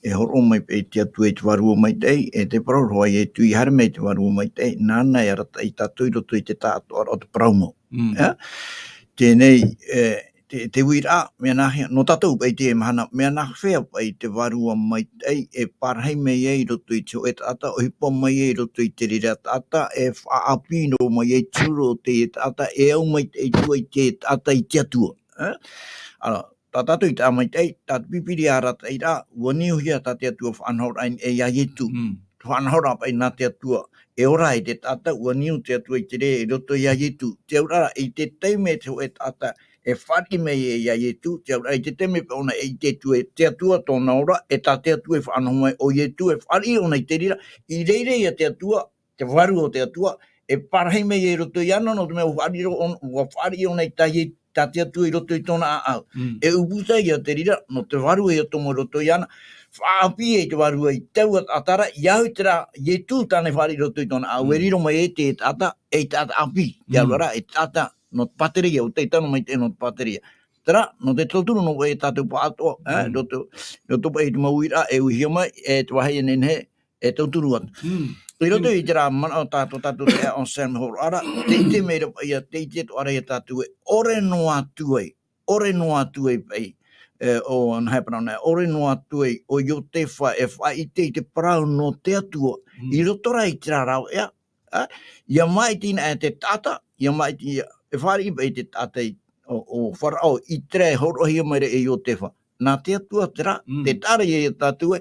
e hōroʻa mai paʻi te Atua i te Vārua Maitaʻi, e te parau ra hoʻi ē, tē haere mai te Vārua Maitaʻi, nāna e arataʻi tātou i roto i te taʻatoʻaraʻa o te parau mau. Mm. Ā? Teie nei, e, te, te uiraʻa, mea nāhea, nō tātou paʻi teie mahana, mea nāhea paʻi te Vārua Maitaʻi e parahi mai ai i roto i te hōʻē taʻata, ʻohipa mai ai i roto i te reira taʻata, e faʻaʻāpī noa mai ai te huru o teie taʻata, e au maitaʻi atu ai teie taʻata i te Atua. Ā? Ā, tā tātou i taʻa maitaʻi, tā te Pīpīria arataʻiraʻa, ʻua niuhia tā te Atua faʻanahoraʻa i niʻa iā Ietu. Mm. Faʻanahoraʻa paʻi nā te Atua, e ora ai te taʻata, ʻua niu te Atua i te reira i roto iā Ietu. Te auraʻa, i te taime te hōʻē taʻata e fāriʻi mai ai iā Ietu, te auraʻa, i te taime paʻi ʻōna e ʻite atu ē te Atua tōna ora, e tā te Atua e faʻanaho mai, ʻo Ietu e fāriʻi ʻōna i te reira, i reira ia te Atua, te Vārua o te Atua, e parahi mai ai i roto iāna, nō te mea ʻua fāriʻi ʻō-, ʻua fāriʻi ʻōna i tā Ie-, tā te Atua i roto i tōna ʻāʻau. Mm. E ʻūputa ia te reira, nō te Vārua ia tomo i roto iāna, faʻaʻāpī ai te Vārua i taua taʻata ra, ʻia au i terā Ietu tāna i fāriʻi i roto i tōna ʻāʻau, e Mm. riro mai ai te taʻata, ei taʻata ʻāpī, te Mm. auraʻa, ei taʻata nō te pātireia, ʻo tei tano mai te nō te pātireia. Terā, nō te tauturu noa paʻi ia tātou pāʻatoʻa, ā, Mm. roto, roto paʻi i te mau uiraʻa, e ʻuhia mai, e te vāhi e nehenehe, e tauturu atu. Mm. I roto Mm. i terā manaʻo tā tō tātou taeaʻe Sam hōroʻa ra, tē ʻite mai ra paʻi ia, tē ʻite atoʻa ra ia tātou ē, ʻore noa atu ai, ʻore noa atu ai paʻi, e, ʻo, nā hea parau nei, ʻore noa atu ai, ʻo Iotefa e faʻaʻite i te parau nō te Atua, Mm. i roto rā i terā rāveʻa, ā, ʻia māʻiti anaʻe te taʻata, ʻia māʻiti, ʻia, e fāriʻi paʻi te taʻata i, ʻo, ʻo Faraō, i terā e hōroʻahia mai ra e Iotefa. Nā te Atua terā, Mm. tē taʻa ra ia iā tātou ē,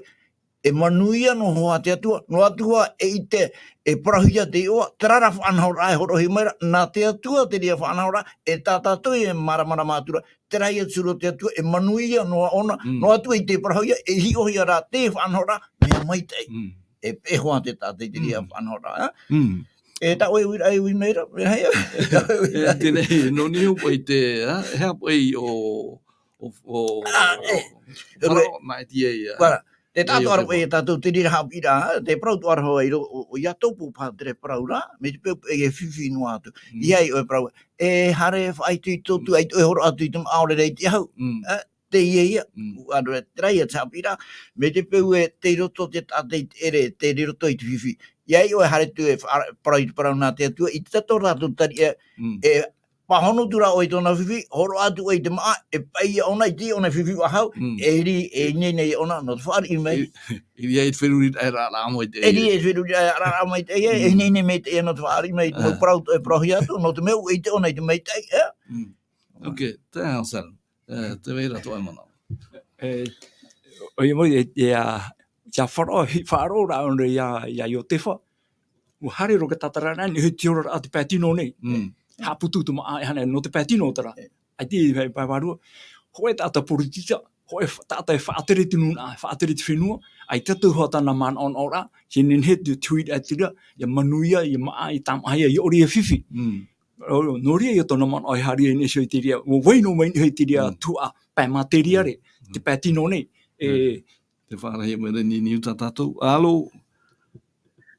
e manuia noa hoʻi te Atua, noa atu hoʻi e ʻite, e parauhia te iʻoa, terā rā faʻanahoraʻa e hōroʻahia mai ra, nā te Atua te reira faʻanahoraʻa, e tā tātou e māramarama atu ra, terā ia te huru o te Atua, e manuia noa ʻōna, Mm. noa atu i te parauhia, e hiʻohia rā te faʻanahoraʻa, mea maitaʻi. Mm. E peʻe hoʻi te taʻata i te reira Mm. faʻanahoraʻa, ā? Mm. E tā ʻoe uiraʻa e ui mai ra, mea hea? E, tēnei, nō niu paʻi te, ā? E aha paʻi ʻo, ʻo, ʻo, Ā, e, Faraō, e, māʻiti ai, ā? Fara-, te e tātou aro Iotefa. E tātou te reira haʻapiʻiraʻa, te parau tō aro i ro-, ʻo, ʻo ia tōpū paha te reira parau ra, mai te peu e fifi noa atu. Mm. ʻIa ʻoe parau, e haere faʻaitoito atu, Mm. ʻaita ʻoe hōroʻa atu i te māʻa ʻaore rā i te ahu. Mm. Ā, teie ia, Mm. ʻaore rā, terā ia te haʻapiʻiraʻa, mai te peu e tei roto te taʻata i te ʻere, tei roto i te fifi. ʻIa ʻoe haere atu e faʻa-, parau i te parau nā te Atua, i te tahi tātou tariʻa, Mm. e pāhono atu ra ʻoe i tōna fifi, hōroʻa atu ʻoe i te māʻa, e paʻi ia ʻōna, ʻite ʻōna e fifi faʻahou, Mm. e rī, e ineine ia ʻōna, nō te fāriʻi mai. I, i, i te feruriraʻa e rāraʻa mai te E rī, e feruriraʻa e rāraʻa mai te, e, e Mm. ineine mai te, e nō te fāriʻi mai, te mau Ah. parau, e parauhia atu, nō te mea ʻua ʻite ʻōna i te maitaʻi, ē? Mm. Ok, tā Hansel, e, tē vai ra tō ʻoe manaʻo. E, ʻoia mai, e, e, a, ʻia Faraō, hi-, faʻaroʻo ra ʻōna iā, iā Iotefa, ʻua haere roa ka tātara anaʻe, nō te oraraʻa te pae tino nei. Mm. Haʻaputu te māʻa e hana, nō te pae tino terā. E. ʻAita e pae, pae vārua. Hōʻē taʻata poritita, hōʻē fa-, taʻata e faʻatere te nūnaʻa, faʻatere te fenua, ʻaita tātou hoʻi tāna manaʻonaʻoraʻa, ʻia nehenehe te, te huiraʻatira, ʻia manuia, ʻia māʻa, ʻia tāmāhia, ʻia ʻore, ʻia fifi. Mm. ʻO, nō reira ia tōna manaʻo e haere ai nei i te reira, ʻua vai noa mai nei i te reira Mm. tuhaʻa pae materiare, Mm. te pae tino nei. E, Mm. Te faʻarahi mai ra i niu tā tātou. Alo?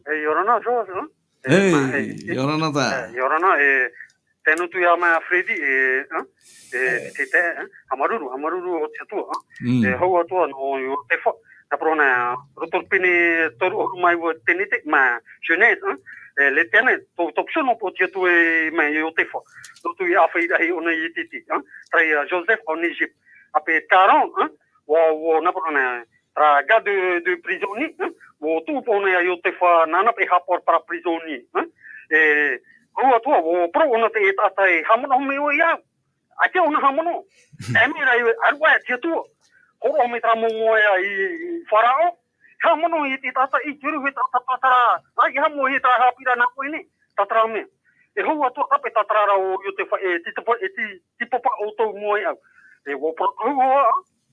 E, ʻia ora na, George, ā? E, Hei, mā, e, e, ʻia ora na tā. E, ʻia ora na, e, tae noa atu ia mai a Freddy, e, ā? E, E. te, te, ā? Haʻamāuruuru, haʻamāuruuru o te Atua, ā? Mm. E, hau atu ā nō Iotefa, nā parau nei, roto i te pene toru ʻahuru mā iva Tenete, mā Genèse, ā? E, l'Éternel, tō, tō pū noa o te Atua e, mai Iotefa, roto i te ʻāfaʻi rahi ʻōna i ʻEtete, ā? Terā ia Joseph en Égypte, appelé Pharaon, ā? ʻUa, ʻua, nā parau nei, terā garde de, de prisonnier, ā? ʻUa tuʻu paʻi ʻōna iā Iotefa, nāna paʻi e haʻapaʻo terā prisonnier, ā? E, hau atu ā, ʻua parau ʻōna i te taʻata ē, haʻamanaʻo mai ʻoe iāʻu. ʻAita ʻōna haʻamanaʻo. Taime ra i ʻaruʻa te Atua. Hōroʻa mai terā mau moeʻa i, i Faraō. Haʻamanaʻo i te taʻata i te uru he taʻata tātara. Ā, ʻia haʻamau i terā haʻapiʻiraʻa nā ʻoe nei. Tātara mea. E hau atu ā tāpaʻo tātara ra ʻo Iotefa e, te, te, e te, te papa o tō moeʻa. E ʻua parau ā,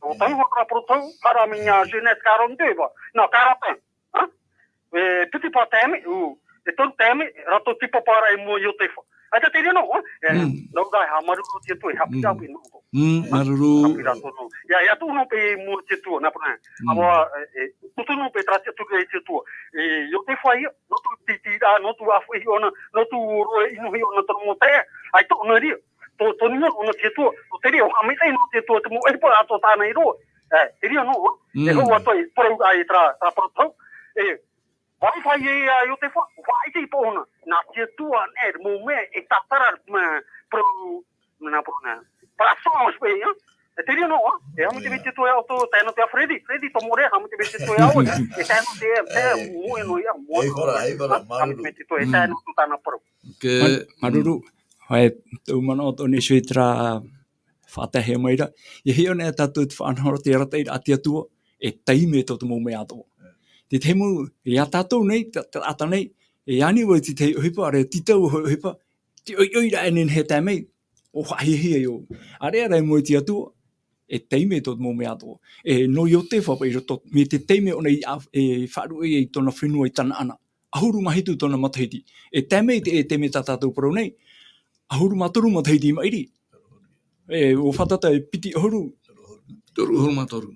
ʻua tau ā terā parau, haere mai ia Genèse quarante-deux va. Non, quarante et un. Ā? E piti paʻi taime, ʻū, e toru taime, rātou te papa ra i mua Iotefa. ʻAita te reira noa, ā? E, Mm. nō reira, haʻamāuruuru te Atua, e haʻapiʻi Mm. atu noa. Mm, māuruuru. Haʻapiʻi atu noa. ʻIa, ʻia tuʻu noa paʻi i mua te Atua, nā parau nei. Mm. ʻAua, e, e, tuʻu noa paʻi terā tiʻaturi i te Atua. E, Iotefa ia, nō te tītīraʻa, nō te ʻāfaʻi ʻōna, nō te roa ʻino ʻōna tōna mau taeaʻe. ʻAita ʻōna reira. Tō, tō niʻa ʻōna te Atua, tō te reira, ʻua haʻamaitaʻi nō te Atua te mau ʻohipa atoʻa tāna i roaʻa. E, te reira noa, e Mm. hau atu ā, e parau ai terā, terā parau tau. E, vai fai e ia Iotefa, ʻua ʻite paʻi ʻōna, nā te Atua nei, mau mea, e tātara, mā, parau, nā parau nei. Parau sō, mā, spē, ia. E te reira noa, e haʻamaitaʻi mai te Atua iā ʻoutou, tae noa atu ia Freddy, Freddy, tō mōrearea, haʻamaitaʻi mai te Atua iā ʻoe, e tae noa atu ia, tae, E. moe noa ia, moe Hei noa hora, ia. Hei hora, māuruuru. Haʻamaitaʻi mai te Atua, e tae Mm. noa atu tāna parau. Ok. Mā-, māuruuru. Mm. Hei, tōʻu manaʻo atoʻa nei, e te reira faʻataehia mai ra. ʻIa hiʻo nei tātou te faʻanahoraʻa, te arataʻiraʻa a te Atua, e taime tō te mau mea atoʻa. Te tahi mau, iā tātou nei, ta-, taʻata nei, e ani vau i te tahi ʻohipa, ʻaore tītau ʻohipa, te ʻoiʻoi ra e nehenehe e tae mai, ʻua faʻahiahia iō. ʻAreʻa rā i mua i te Atua, e taime tō te mau mea atoʻa. E nō Iotefa paʻi i roto, mai te taime ʻōna i a-, e faʻaruʻe i tōna fenua i Tanaana. ʻAhuru mā hitu tōna matahiti. E tae mai te, e taime tā tātou parau nei, ʻahuru mā toru matahiti i maʻiri. E, ʻua fātata e piti ʻahuru. Toru ʻahuru mā toru.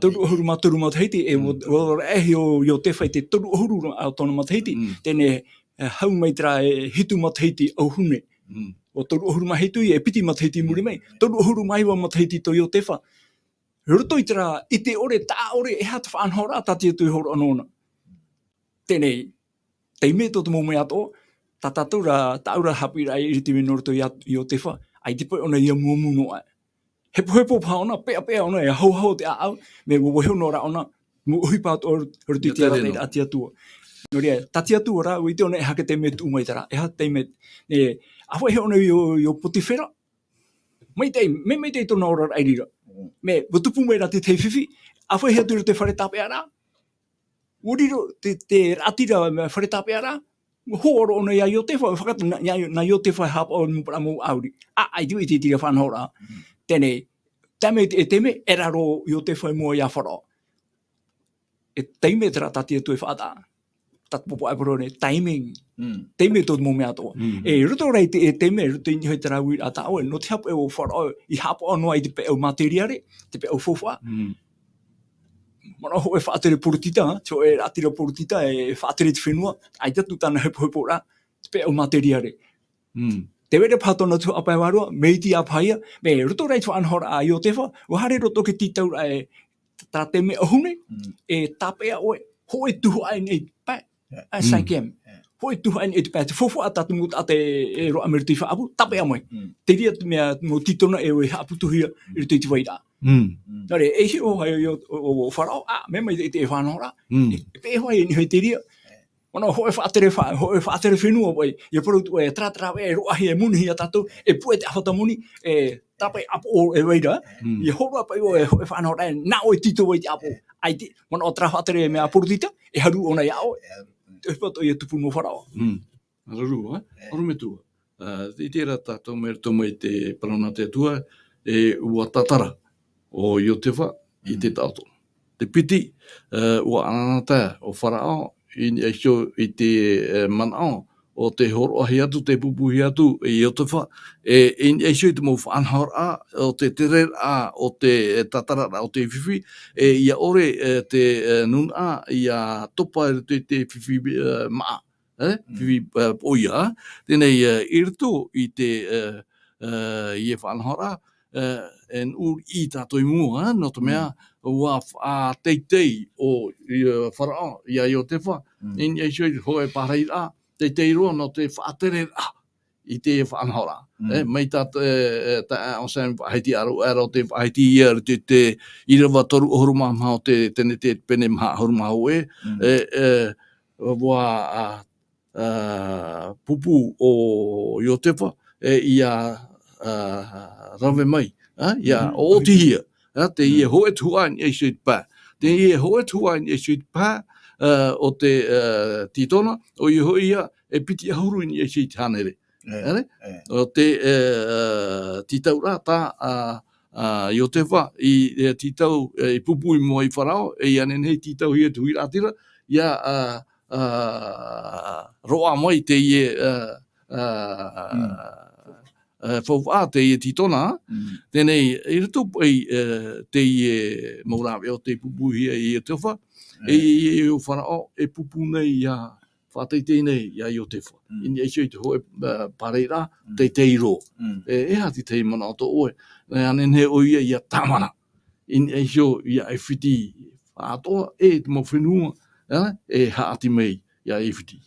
Toru ʻahuru mā toru matahiti, e, Mm. ʻua, ʻua rahi ʻo Iotefa i te toru ʻahuru a tōna matahiti. Mm. Teie nei, e, hau mai terā e hitu matahiti ʻauhune. Mm. ʻUa toru ʻahuru mā hitu ia, e piti matahiti i muri mai. Toru ʻahuru mā iva matahiti tō Iotefa. Roto i terā, i te ʻore, taʻa ʻore, e aha te faʻanahoraʻa tā te Atua i hōroʻa nōna. Teie nei, taime tō te mau mea atoʻa, tā tātou rā, tāʻu rā haʻapiʻiraʻa i ʻiriti mai nō roto iā, Iotefa, ʻaita paʻi ʻōna i amuamu noa aʻe. hepohepo paha ʻōna, peʻapeʻa ʻōna, e haohaoa te ʻāʻau, mea ʻua vaiiho noa ra ʻōna, mau ʻohipa atoʻa i roto i te arataʻiraʻa a te Atua. Nō reira, tā te Atua rā, ʻua ʻite ʻōna e aha te taime e tuʻu mai ra, e aha te taime, e, ʻāfaʻi ʻōna i ʻō, i ʻō Potifera, maitaʻi, mea maitaʻi tōna oraraʻa i reira. Mea, ʻua tupu mai ra te tahi fifi, ʻāfaʻi atu i roto i te fare tāpeʻaraʻa, ʻua riro te, te raʻatira mea fare tāpeʻaraʻa, ʻua hōroʻa ʻōna iā Iotefa, ʻua fakata nā, nā, nā Iotefa e haʻapaʻo i te mau parau mau ʻāuri. ʻĀ, ʻaita vau i te, te reira faʻanahoraʻa. Teie nei, taime, e taime, e raro Iotefa i mua iā Faraō. E taime terā tā te Atua e faʻataʻa. Tā te pāpū ʻāpōsetolo nei, timing. Taime tō te mau mea atoʻa. E, i roto rā i te, e taime, i roto i niʻa i terā uiraʻa tā ʻoe, nō te haʻapaʻo o Faraō, i haʻapaʻo noa i te peʻau materiare, te peʻau faufaʻa. Manaʻo hōʻē faʻatere poritita, te hōʻē raʻatira poritita, e faʻatere te fenua, ʻaita atu tāna hepoheporaʻa, te peʻau materiare. Te vai ra paha tōna tuhaʻa pae vārua, mea iti ā paha ia, mea i roto rā i te faʻanahoraʻa a Iotefa, ʻua haere roto i te tītauraʻa e, tā te mea ʻahune, e tāpeʻa ʻoe, hōʻē tuhaʻa i niʻa i te pae, ʻa, Sekem. Hōʻē tuhaʻa i niʻa i te pae, te faufaʻa tā te mau taʻata e roaʻa mai i roto i te faʻaʻapu, tāpeʻa mai. Te reira te mea, mau tītona e ʻua haʻaputuhia i roto i te vairaʻa. Nō reira, e hiʻo ai ʻo, ʻo, ʻo Faraō, ʻā, mea maitaʻi te faʻanahoraʻa, e, e peʻe hoʻi i niʻa i te reira, Manaʻo hōʻē faʻatere fa-, hōʻē faʻatere fenua vai, ʻia parau atu ē, e taratara ē, e roaʻahia, e monihia tātou, e puʻe te ʻāfata moni, e tāpae ʻāpoʻo e vai ra, ʻia hōroʻa paʻi ʻoe, e hōʻē faʻanahoraʻa, nā ʻoe e tītau ai te ʻāpoʻo. ʻAita, manaʻo terā faʻatere mea poritita, e haru ʻōna iā ʻoe. Te ʻohipa atoʻa ʻia tupu nō Faraō. Rarū, ē? ʻOrometua. Ā, i terā tātou mea i roto mai te parau nā te Atua, e ʻua tātara ʻo Iotefa i te taʻoto. Te piti, ā, ʻua ʻanaʻanatae ʻo Faraō, i niʻa iho i te, e, manaʻo, ʻo tē hōroʻahia atu, tē pūpūhia atu e Iotefa, e, i niʻa iho i te mau faʻanahoraʻa, ʻo te tereraʻa, ʻo te, e, tātararaʻa, ʻo te fifi, e, ʻia ʻore, e, te, e, nūnaʻa, ʻia topa i roto i te fifi, e, māʻa. E, fifi, e, poʻia, teie nei, e, i roto i te, e, e, i te faʻanahoraʻa, e, e nuʻu riʻi tātou i mua, e, nō te mea, ʻua faʻateitei ʻo, e, Faraō, iā Iotefa, i niʻa iho i te hōʻē pārahiraʻa, teitei roa nō te faʻatereraʻa i te faʻanahoraʻa. E, mai tā te, e, e, tā, ʻo Sam faʻahiti aro, aro te faʻahiti ia, te, te, ʻīrava toru ʻahuru mā maha o te, te Tenete pene maha ʻahuru mā hōʻē, e, e, ʻua, ā, ā, pūpū ʻo Iotefa, e, ʻia, ā, rave mai, ā, ʻia ʻoʻotihia, ā, teie hōʻē tuhaʻa i niʻa iho i te pae. Teie hōʻē tuhaʻa i niʻa iho i te pae, ā, o te, ā, tītona, ʻoia hoʻi ia, e piti ʻahuru i niʻa iho i te hānere. ʻO te, ā, tītauraʻa tā, ā, ā, Iotefa i, e, tītau, e, i pūpū i mua i Faraō, e ʻia nehenehe e tītauhia te huiraʻatira, ʻia, ā, ā, roaʻa mai teie, ā, ā, ā, faufaʻa, teie tītona, teie nei, i roto paʻi, ā, teie mau rāveʻa ʻo tē pūpūhia e Iotefa, e, e, e ʻo Faraō, e pūpū nei iā, faʻateitei nei iā Iotefa. I niʻa iho i te hōʻē, ā, pārahiraʻa, teitei roa. E, e aha te tahi manaʻo tō ʻoe? E, ʻia nehenehe ʻoia ʻia tāmara. I niʻa iho iā ʻAifiti, faʻatoʻa, e te mau fenua, e, e haʻati mai iā ʻAifiti.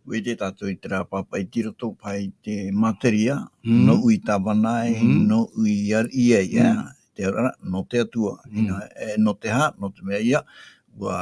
ʻUa ʻite tātou i terā pāpaʻi i roto paʻi i te materia, nō ʻui tāvana ai, nō ʻui ariʻi ai, ā, te auraʻa, nō te Atua. E, nō te aha, nō te mea ia, ʻua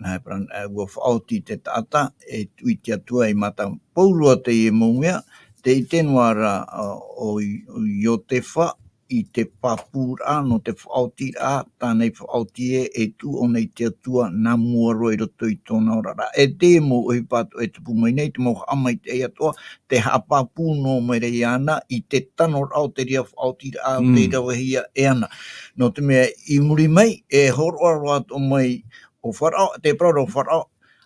Nā, e parau, e, ʻua faʻaoti te taʻata, e tuʻu i te Atua i mātau. Pauroa teie mau mea, tē ʻite noa ra, ā, ʻo, ʻo Iotefa, i te pāpūraʻa, nō te faʻaotiraʻa, tāna i faʻaoti ē, e tuʻu ʻōna i te Atua, nā mua roa i roto i tōna oraraʻa. E te mau ʻohipa atoʻa e tupu mai nei, te mau haʻamaitaʻi atoʻa, te haʻapāpū noa mai ra iāna, i te tanoraʻa o te reira faʻaotiraʻa, o tei ravehia e ana. Nō te mea, i muri mai, e hōroʻa roa atoʻa mai, ʻo Faraō, tē parau ra ʻo Faraō,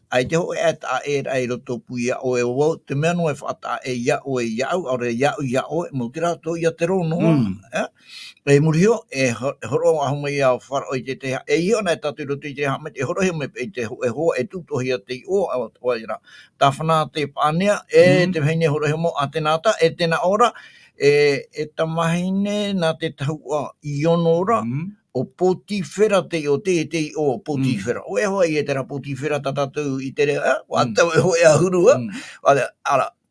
ʻaita hōʻē e taʻa ʻē ra i roto pū iā ʻoe ʻo vau, te mea noa e faʻataʻa ʻē iā ʻoe iāʻu, ʻaore iāʻu iā ʻoe, mau terā atoʻa ia te rō noa, ē? I muri iho, e ho-, e hōroʻa aʻe mai ʻo Faraō i te tahi, e ʻia ʻō na e tātou i roto i te haʻamaitaʻi, e hōroʻahia mai paʻi te ho-, e hoa, e tūtōhia te iʻoa, ʻo, ʻo ia rā. Tāvana te paʻanea, e te vahine hōroʻahia mau, ʻo Asenata, e tēnā ʻō ra, e, e tamahine nā te tahuʻa i ono ra, ʻo Potifera te iʻoa, te, te iʻoa ʻo Potifera. ʻO e hoa ia terā Potifera tā tātou i te reo, ē? ʻUa tau e hōʻē ʻahuru, ē? ʻAore, ʻara,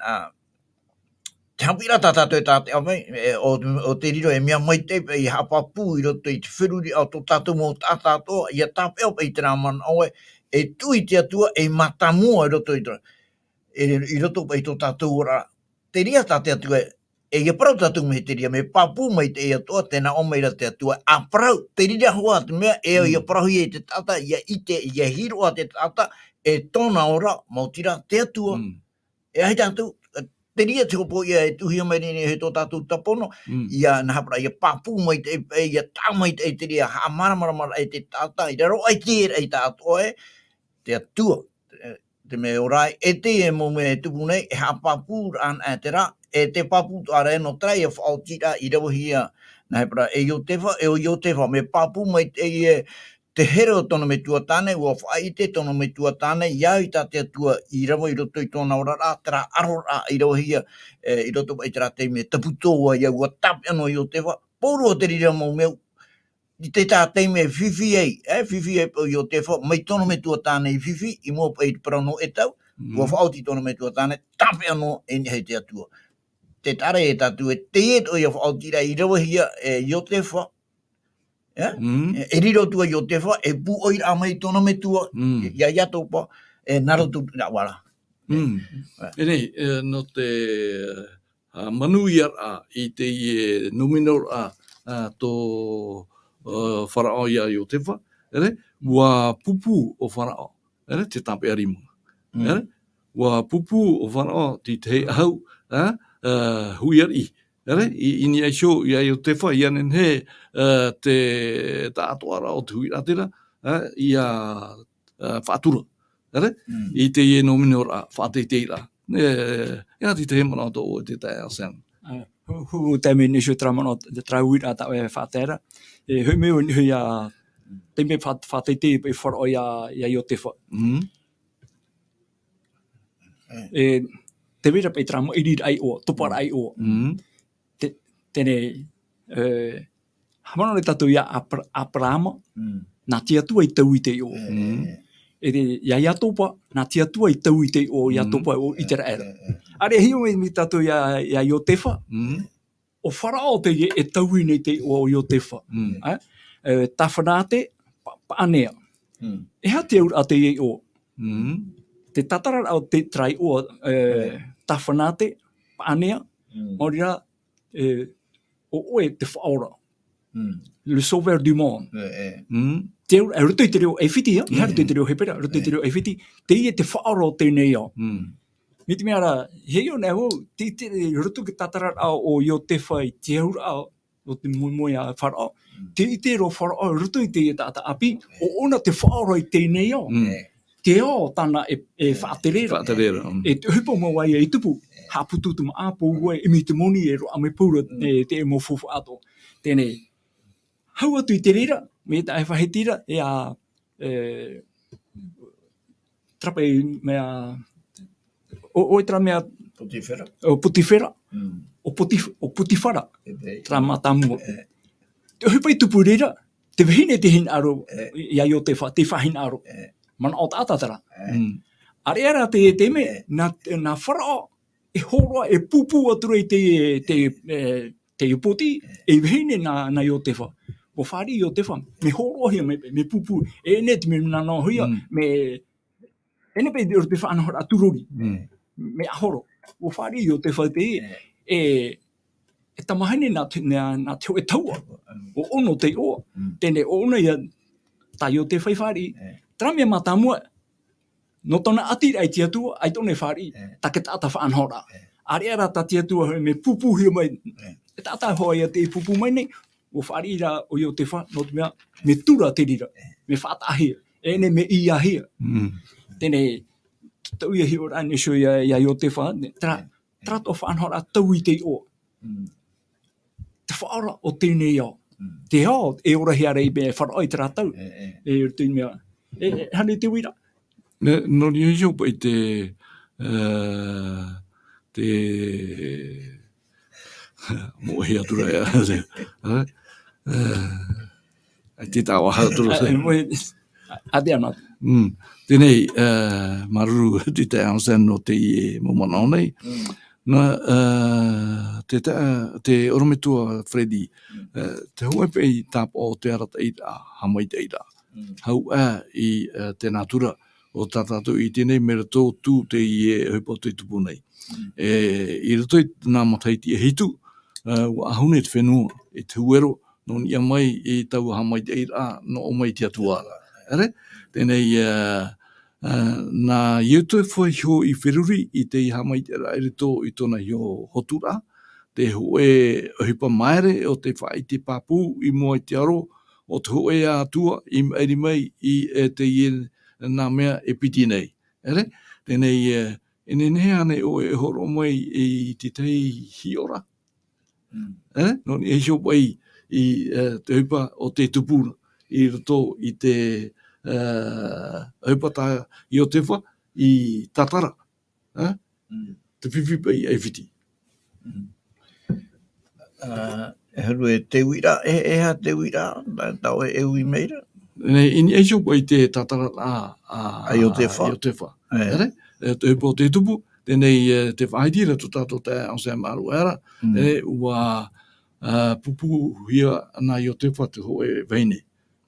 ʻa, te haʻapiʻiraʻa tā tātou e tāpeʻa mai, e, ʻo, ʻo te riro e mea maitaʻi paʻi e haʻapāpū i roto i te feruri o tō tātou mau taʻata atoʻa, ʻia tāpeʻa paʻi i terā manaʻo ē, e tuʻu i te Atua, e mātāmua i roto i te, e, i roto paʻi i tō tātou oraraʻa. Te reira tā te Atua ē, e ʻia parau tātou mai te reira, mea pāpū maitaʻi atoʻa, tē nā ʻō mai ra te Atua, ʻa parau, te reira hoʻi te mea, e ʻia parauhia e te taʻata, ʻia ʻite, ʻia hiroʻa te taʻata, e tōna ora, maoti rā, te Atua. Mm. E ʻaita atu, te reira te hōpoiʻa e tuʻuhia mai nei e tō tātou tāpono, Mm. ʻia, nā hea parau, ʻia pāpū maitaʻi, e, ʻia taʻa maitaʻi te reira, haʻamāramaramaraʻa e te taʻata, i raro aʻe i te reira taʻatoʻa ē, te Atua, e, te mea ora ai, e teie mau mea e tupu nei, e haʻapāpūraʻa anaʻe terā, e te pāpū atoʻa ra ē nō terā ïa faʻaotiraʻa i ravehia, nā hea parau, e Iotefa, e ʻo Iotefa, mea pāpū maitaʻi ē, te here o tōna metua tāne, ʻua faʻaʻite tōna metua tāne, ʻia au i tā te Atua i rave i roto i tōna oraraʻa, terā ʻaroraʻa i ravehia, e, i roto paʻi i terā taime, tapu tō ʻoe, ʻia, ʻua tāpeʻa noa Iotefa, pauroa te reira mau mea, i te tahi taime e fifi ai, e, fifi ai paʻi Iotefa, mai tōna metua tāne i fifi, i mua paʻi i te parau nō ʻĒtau, Mm. ʻua faʻaoti tōna metua tāne, tāpeʻa noa e niʻa i te Atua. Tē taʻa ra ia tātou ē, teie atoʻa ïa faʻaotiraʻa i ravehia e Iotefa, e? Mm. E, e riro atu ā Iotefa, e pūʻoiraʻa mai tōna metua, Mm. e, ʻia Iatopa, e, nā roto i te raʻi ra. Mm. E. E nei, e, nō te, ā, manuiaraʻa i teie nōminoraʻa, ā, tō, ā, Faraō ia Iotefa, ʻere, ʻua pūpū ʻo Faraō, ʻere, te tāpeʻa rima. Mm. ʻEre, ʻua pūpū ʻo Faraō i te tahi ʻahu, ā, ā, hui ariʻi. ʻEre, i, i niʻa iho ia Iotefa, ʻia nehenehe, ā, te taʻatoʻaraʻa o te huiraʻatira, ā, ʻia, ā, faʻatura. ʻEre, Mm. i teie nōminoraʻa, faʻateiteiraʻa. E, e, ʻia te tahi manaʻo tō ʻoe te taeaʻe Sam. Ā, hō, hō, taime i niʻa iho terā manaʻo, terā huiraʻa tā ʻoe e faʻatae ra. E, hoʻi mai ʻoe i niʻa iho ia, taime fa-, faʻateitei paʻi Faraō ia, ia Iotefa. Mm. E, tē vai ra paʻi terā maʻiriraʻa iʻoa, toparaʻa iʻoa. Mm. Te, teie nei, e, haʻamanaʻo nei tātou ia Āpara-, Āparaama, Mm. nā te Atua i taui te iʻoa. Mm. E te, ia Iatopa, nā te Atua i taui te iʻoa, Mm. Iatopa ʻo ʻĪteraʻera. E, e, e. ʻAreʻa e hiʻo mai tātou ia, ia Iotefa, Mm. ʻo Faraō teie e taui nei te iʻoa o Iotefa. Mm. Ā? E, Tafanate, Pa-, Paʻanea. Mm. E aha te auraʻa teie iʻoa? Mm. Te tātararaʻa o te, terā iʻoa, e, E. Tafanate, Paʻanea, Mm. maori rā, e, ʻo ʻoe te Faʻaora. Mm. Le Sauveur du monde. E, e. Mm. Te auraʻa, e roto i te reo ʻAifiti, ā? E aha roto i Mm. te reo Hepera, roto i te E. reo ʻAifiti, teie te Faʻaora o teie nei ao. Mm. Mai te mea rā, e hiʻo nei au, tē ʻite ra i roto i te tātararaʻa o Iotefa i te auraʻa o te moemoeā a Faraō. Mm. Tē ʻite ra ʻo Faraō i roto i teie taʻata ʻāpī, ʻo ʻōna te faʻaora i teie nei ao. Mm. Te ao tāna e, e E. faʻatere ra. Faʻatere ra, mm. E te ʻohipa mau ā ia i tupu, E. haʻaputu te māʻa, pō ʻoe, ʻimi te moni, e roaʻa mai paʻi ra, Mm. e, te mau faufaʻa atoʻa. Teie nei, hau atu i te reira, mai tā ʻoe e faʻahiti ra, e ā, e, terā paʻi mea, ʻo, ʻo terā mea, Potifera. ʻo Potifera, Mm. ʻo Potif-, ʻo Potifara, E pē. terā mātāmua. E. Te ʻohipa i tupu i reira, te vahine tei hinaʻaro, E. ia Iotefa, tei faʻahinaʻaro. E. Manaʻo taʻata terā. E. Mm. ʻAreʻa rā te, te mea, E. nā, nā Faraō, e hōroʻa, e pūpū atu ra i te, te, e, te poti, e vahine nā, nā Iotefa. ʻUa fāriʻi Iotefa, mea hōroʻahia, mea, mea pūpū, e ʻere te mea nā nō hia, Mm. mea, e ʻere paʻi te faʻanahoraʻa tūrori, Mm. mea ʻahoro. ʻUa fāriʻi Iotefa te, E. e, e tamahine nā te, nā, nā te hōʻē tahua, Mm. ʻo ʻōna te iʻoa, Mm. teie nei ʻo ʻōna ia tā Iotefa i fāriʻi. E. Terā mea mātāmua, nō tōna ʻātiraʻa i te Atua, ʻaita ʻōna e fāriʻi, E. tā te taʻata faʻanahoraʻa. E. ʻAreʻa rā tā te Atua hoʻi mea pūpūhia mai, E. e taʻata hoʻi ia tei pūpū mai nei, ʻua fāriʻi rā ʻo Iotefa, nō te mea, mea tura te reira, E. mea faʻataʻahia, e ʻere mea ʻīahia. Mm. Teie nei, tau ia hiʻoraʻa nei iho ia, ia Iotefa, terā, terā tō faʻanahoraʻa tau i te iʻoa. Te faʻaora o teie nei ao. Te ao, e ora hia ra i mea e faraʻo i terā tau. E, e. E roto i mea. E, e, hane te uira. Ne, nō reira iho paʻi te, e, te, mō e atu ra, e, e, e, te tawa atu ra. E, e, mō e, a, a te ana. Mm. Tēnei, e, māuruuru te taeaʻe Anselme nō teie mau manaʻo nei. Mm. Nā, e, te, te, te ʻorometua Freddy, e, te hōʻē paʻi tāpaʻo o te arataʻiraʻa, haʻamaitaʻiraʻa. Mm. Hau ā i, e, te nātura o tā tātou i ʻite nei mai roto atu i teie ʻohipa o te tupu nei. Mm. E, i roto i nā matahiti e hitu, e, ʻua ʻahu nei te fenua i te huero, nō niʻa mai i taua haʻamaitaʻiraʻa, nō ʻō mai i te Atua ra. ʻEre? Tēnei, e, e, nā Iotefa iho i feruri i te haʻamaitaʻiraʻa i roto i tōna iho hoturaʻa, te hōʻē ʻohipa māere o te faʻaʻite pāpū i mua i te aro o te hōʻē Atua i maʻiri mai i, e, teie nā mea e piti nei. ʻEre? Tēnei, e, e nehenehe ānei ʻoe e hōroʻa mai i te tahi hiʻoraʻa? Mm. E, nō niʻa iho paʻi i, e, te ʻohipa o te tupu ra, i roto i te, e, ʻohipa tā Iotefa i tātara, e? Mm. Te fifi paʻi ʻAifiti. Mm. E, e huru e te uiraʻa, e, e aha te uiraʻa, tā, tā ʻoe e ui mai ra? Nei, i niʻa iho paʻi i te tātara a, a, a Iotefa. Iotefa. E. ʻEre? E, te ʻohipa o te tupu, tēnei, e, te faʻahiti ra tō tātou taeaʻe Anselme Aruera, mm, e, ʻua, e, pūpūhia nā Iotefa te hōʻē vahine.